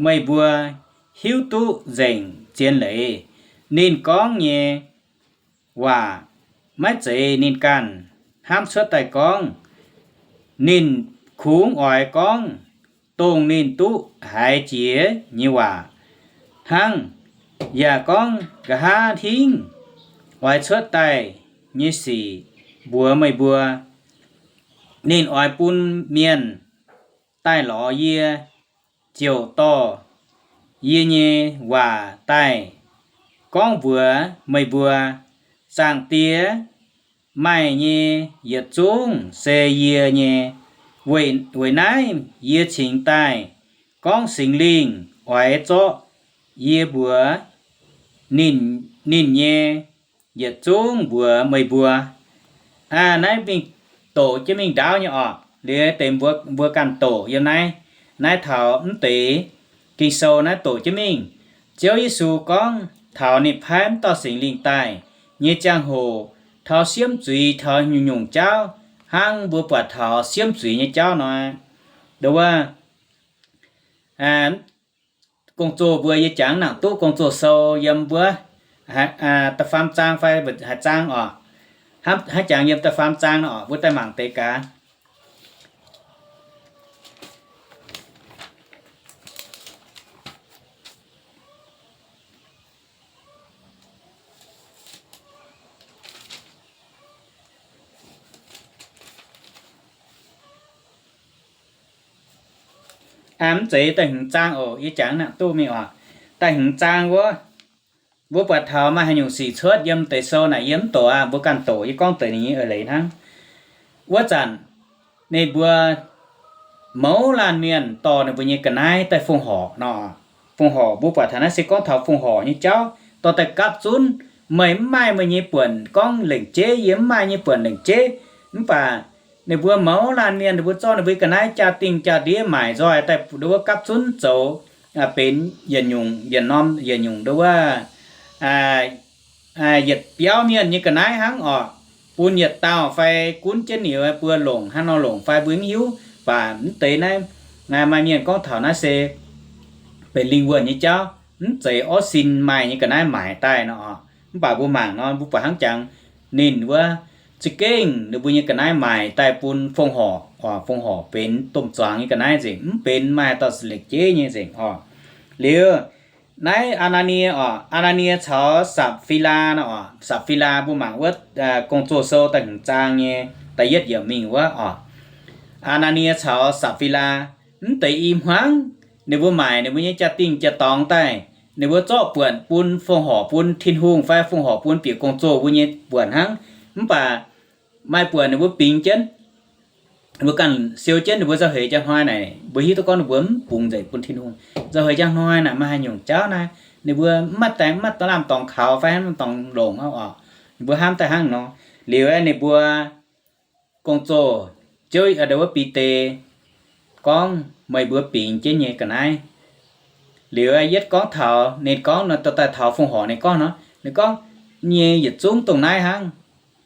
meih mbuo hiuv duqv nzengc zien leiz. Ninh gorngv nyei waac maiv zeiz ninh ganh hnamv cuotv daaih gorngv. Ninh kungx oix gorngv dongh ninh duqv haiz jiex nyei waac hnangv, yaac gorngv nqa'haav hingv oix cuotv daaih nyei sic mbuox meih mbuo. Ninh oix bun mienh daaih lorz yie, ziouc dorh yie nyei waac daaih gorngv mbuox meih mbuo. Zaangc Diex maaih nyei yietc zungv se yie nyei. Weic, weic naaiv yie cingx daaih gorngv Singx Lingh oix zorqv yie mbuox ninh, ninh nyei yietc zungv mbuox meih mbuo. Aa, naaiv mingh doqc jienv mingh ndaauv nyei orqc. Liuz deix mbuo, mbuo ganh doqc yiem naaiv, naaiv taux mv deix Ging-Sou naaiv doqc jienv mingh. Ziouv Yesu gorngv taux ninh paaiv mv dauh Singx Lingh daaih nyei ziangh hoc, taux siemv zuiz, taux nyungc-nyungc jauv hnangv mbuo buatc taux siemv zuiz nyei jauv nor. Nduov wuov, gong-zoh mbuo yie jangx nangc duqv gong-zoh sou yiem wuov da'faam zaang fai haaix zaang orqc? Hnangv jangx yiem da'faam zaang nor orqc, mbuo daaih mangc deix gaax. Mv zeiz da'hmz zaang oc, yie jangx nangc duqv mingh oc. Da'hmz zaang wuov, mbuo buatc taux maaih haaix nyungc sic cuotv yiem deix sou naaic, yie mv doqc aqv, mbuo ganh doqc, yie gorngv deix ninh nyei eix leiz hnangv. Wuov zanc ninh mbuo mouz laanh mienh dorh ninh mbuo nyei ga'naaiv daaih fongc horc nor. Fongc horc, mbuo buatc taux naaiv se gorngv taux fongc horc nyei jauv, dorh daaih gapv zunv. Meih mv maaih meih nyei buonc gorngv lengc jeiv, yie mv maaih nyei buonc lengc jeiv. Mv baac ninh mbuo mouz laanh mienh, ninh mbuo zorqv ninh mbuo ga'naaiv jaa-dingh jaa-ndiev maaic nzoih daaih nduov wuov gapv zunv zoux benx yietc nyungc, yietc norm, yietc nyungc nduov wuov yietc biauv mienh nyei ga'naaiv hnangv orqc. Bun yietc dauh fai gunv jienv ninh mbuo longc hnangv nor longc fai mbuo mv hiuv. Baac mv deix naaiv, maaih mienh gorngv taux naaiv se benx lingh wuonh nyei jauv, mv zeiz orv sin maaih nyei ga'naaiv maaic daaih nor orqc. Mv baac mbuo mangc nor, mbuo buatc hnangv jangx ninh wuov za'gengh ninh mbuo nyei ga'naaiv maaic daaih bun fongc horc, fongc horc benx domh zuangx nyei ga'naaiv nzengc, mv benx maaih dauh lengc jeiv nyei nzengc orqc. Liuz naaiv Aa^naa^nie orqc, Aa^naa^nie caux Sapv^fii^laa nor orqc. Sapv^fii^laa mbuo mangc wuov Gong-Zoh Sou da'hmz zaang nyei da'yietv yiemc mingh wuov orqc. Aa^naa^nie caux Sapv^fii^laa, mv deix i hmuangv ninh mbuo maaic ninh mbuo nyei jaa-dingh jaa-dorngx daaih, ninh mbuo zorqv buonc bun fongc horc bun Tin-Hungh fai fongc horc bun bieqc gong-zoh mbuo nyei buonc hnangv. Mv baac maaih buonc ninh mbuo bingx jienv, mbuo ganh siou jienv ninh mbuo nzauh heix njang hnoi naaic, mbuo hiuv duqv gorngv ninh mbuo mv bungx nzengc bun Tin-Hungh. Nzauh heix njang hnoi naaic maaih haaix nyungc jauv naaiv, ninh mbuo mv maaih daengx, mv maaih dorngx kaux fai mv maaih dorngx longc aqv orqc. Ninh mbuo hnamv daaih hnangv nor. Liuz ninh mbuo gong-zoh, Ziouv, wuov Bide gorngv, meih mbuo bingx jienv nyei ga'naaiv. Liuz yietv gorngv taux, ninh gorngv nor, dorh daaih taux fongc horc ninh gorngv nor, ninh gorngv, nyei yietc zungv dongh naaiv hnangv.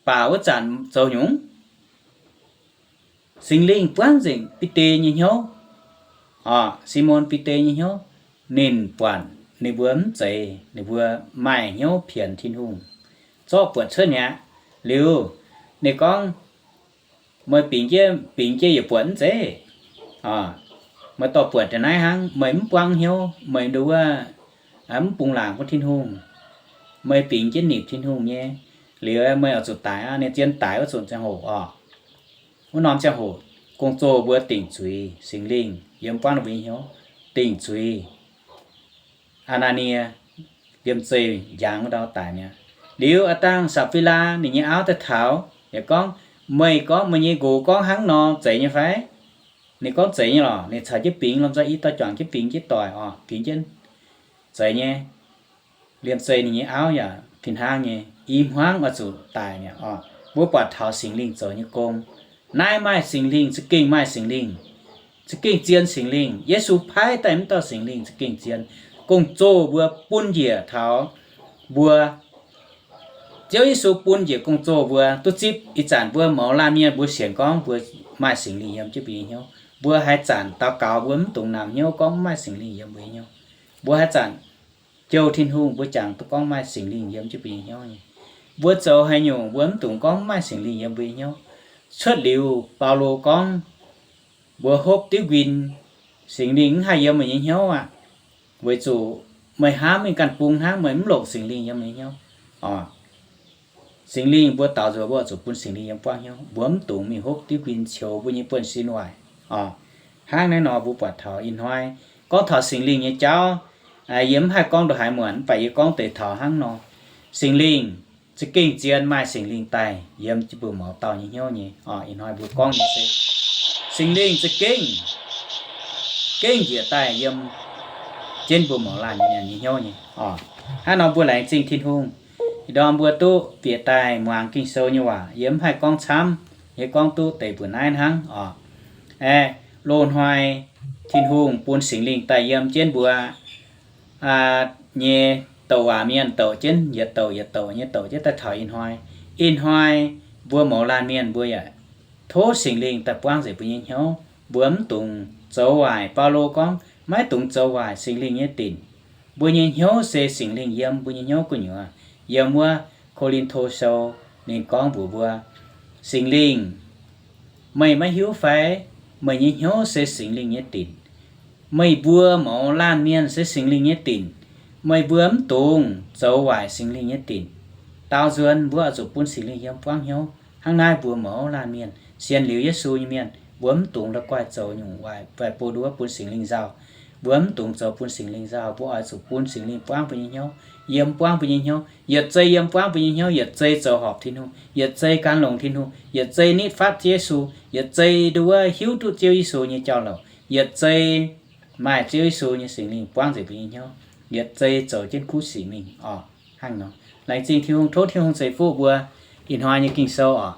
Baac wuov zanc zoux nyungc, Singx Lingh buangv nzengc Bide nyei hnyouv, orqc, Simon Bide nyei hnyouv. Ninh buatc ninh mbuo mv zeiz, ninh mbuo maaih hnyouv pienx Tin-Hungh, zorqv buonc cuotv mi'aqv. Liuz ninh gorngv, meih bingx jienv, bingx jienv yietc buonc mv zeiz? Meih dorh buonc deix naaiv hnangv, meih mv buangv hnyouv, meih nduov mv bungx laangc bun Tin-Hungh. Meih bingx jienv nipc Tin-Hungh nyei, liuz meih oix zuqc daic aqv. Ninh zien daic wuov zunc ziangh hoc orqc, wuov norm ziangh hoc, gong-zoh mbuo dingc zuiz Singx Lingh yiem buangv ninh mbuo nyei hnyouv, dingc zuiz Aa^naa^nie, liemh zeih njang wuov ndau daic mi'aqv. Liuz a'dangh Sapv^fii^laa ninh nyei auv daaih taux yaac gorngv, meih gorngv meih nyei nqox gorngv hnangv nor zeiz nyei fai? Ninh gorngv zeiz nyei lorqc. Ninh caux jienv bingx lomh nzoih i dauh juangc jienv bingx jienv doic orqc, bingx jienv zeiz nyei. Liemh zeih ninh nyei auv yaac fih hnangv nyei, i hmuangv oix zuqc daic mi'aqv orqc. Mbuo buatc taux Singx Lingh zoux nyei gong. Naaiv maaih Singx Lingh, za'gengh maaih Singx Lingh, za'gengh zien Singx Lingh. Yesu paaiv daaih wuov dauh Singx Lingh za'gengh zien. Gong-zoh mbuo bun njiec taux mbuo, Ziouv Yesu bun njiec gong-zoh mbuo duqv zipv. Ih zanc mbuo mouz laanh mienh mbuo sienx gorngv mbuo maaih Singx Lingh yiem jienv mbuo nyei hnyouv. Mbuo haaix zanc daux gaux mbuo mv dungx namx hnyouv gorngv mv maaih Singx Lingh yiem mbuo nyei hnyouv. Mbuo haaix zanc jouh Tin-Hungh mbuo jangx duqv gorngv maaih Singx Lingh yiem jienv mbuo nyei hnyouv nyei. Mbuo zoux haaix nyungc mbuo mv dungx gorngv mv maaih Singx Lingh yiem mbuo nyei hnyouv. Cuotv liuz Baulo gorngv, mbuo hopv diuv nquin, Singx Lingh mv haih yiem meih nyei hnyouv aqv. Weic zuqc meih hnamv mingh ganh bung hnangv, meih mv longc Singx Lingh yiem meih nyei hnyouv. Singx Lingh mbuo daaux nzuonx mbuo zuqc bun Singx Lingh yiem buangv hnyouv. Mbuo mv dungx mingh hopv diuv nquin qiux mbuo nyei buonv-sin waaic. Hnangv naaiv nor mbuo buatc taux ih hnoi gorngv taux Singx Lingh nyei jauv, yie mv haih gorngv ndongc haaix muonc, mv baac yie gorngv deix taux hnangv nor. Singx Lingh za'gengh zien, maaih Singx Lingh daaih yiem jienv mbuo mouz dauh nyei hnyouv nyei. Ih hnoi mbuo gorngv nyei se Singx Lingh za'gengh, gengh njiec daaih yiem jienv mbuo mouz laanh mienh nyei hnyouv nyei oc. Hnangv nor mbuo laengz zingh Tin-Hungh, ih ndorm mbuo duqv bieqc daaih muangx Ging-Sou nyei waac, yie mv haih gorngv camv, yie gorngv duqv deix mbuoqc naaiv hnangv oc. Aeqv, loz-hnoi Tin-Hungh bun Singx Lingh daaih yiem jienv mbuo nyei douc waac mienh douc jienv, yietc douc yietc douc nyei douc jienv daaih taux ih hnoi. Ih hnoi mbuo mouz laanh mienh mbuo yaac tov Singx Lingh daaih buangv nzengc mbuo nyei hnyouv. Mbuo mv dungx zoux waaic. Baulo gorngv, maiv dungx zoux waaic Singx Lingh nyei dinc. Mbuo nyei hnyouv se Singx Lingh yiem mbuo nyei hnyouv gu'nyuoz. Yiem wuov Ko^lin^to Sou ninh gorngv mbuox mbuo, Singx Lingh, meih maiv hiuv fai? Meih nyei hnyouv se Singx Lingh nyei dinc. Meih mbuo mouz laanh mienh se Singx Lingh nyei dinc. Meih mbuo mv dungx zoux waaic Singx Lingh nyei dinc. Daaux nzuonx mbuo oix zuqc bun Singx Lingh yiem buangv hnyouv. Hnangv naaiv mbuo mouz laanh mienh, sienx liuz Yesu nyei mienh, mbuo mv dungx la'guaih zoux nyungc waaic, waaic buo nduov bun Singx Lingh nzauh. Mbuo mv dungx zoux bun Singx Lingh nzauh, mbuo oix zuqc bun Singx Lingh buangv mbuo nyei hnyouv, yiem buangv mbuo nyei hnyouv, yietc zei yiem buangv mbuo nyei hnyouv, yietc zei zoux horpc Tin-Hungh, yietc zei gan longx Tin-Hungh, yietc zei nitv fatv Ziouv Yesu, yietc zei nduov hiuv duqv Ziouv Yesu nyei jauv-louc, yietc zei maaih Ziouv Yesu nyei Singx Lingh buangv nzengc mbuo nyei hnyouv, yietc zei zoux jienv kuv sic mingh oc. Hnangv nor, laengz zingh Tin-Hungh, tov Tin-Hungh ceix fuqv mbuo ih hnoi nyei Ging-Sou oc.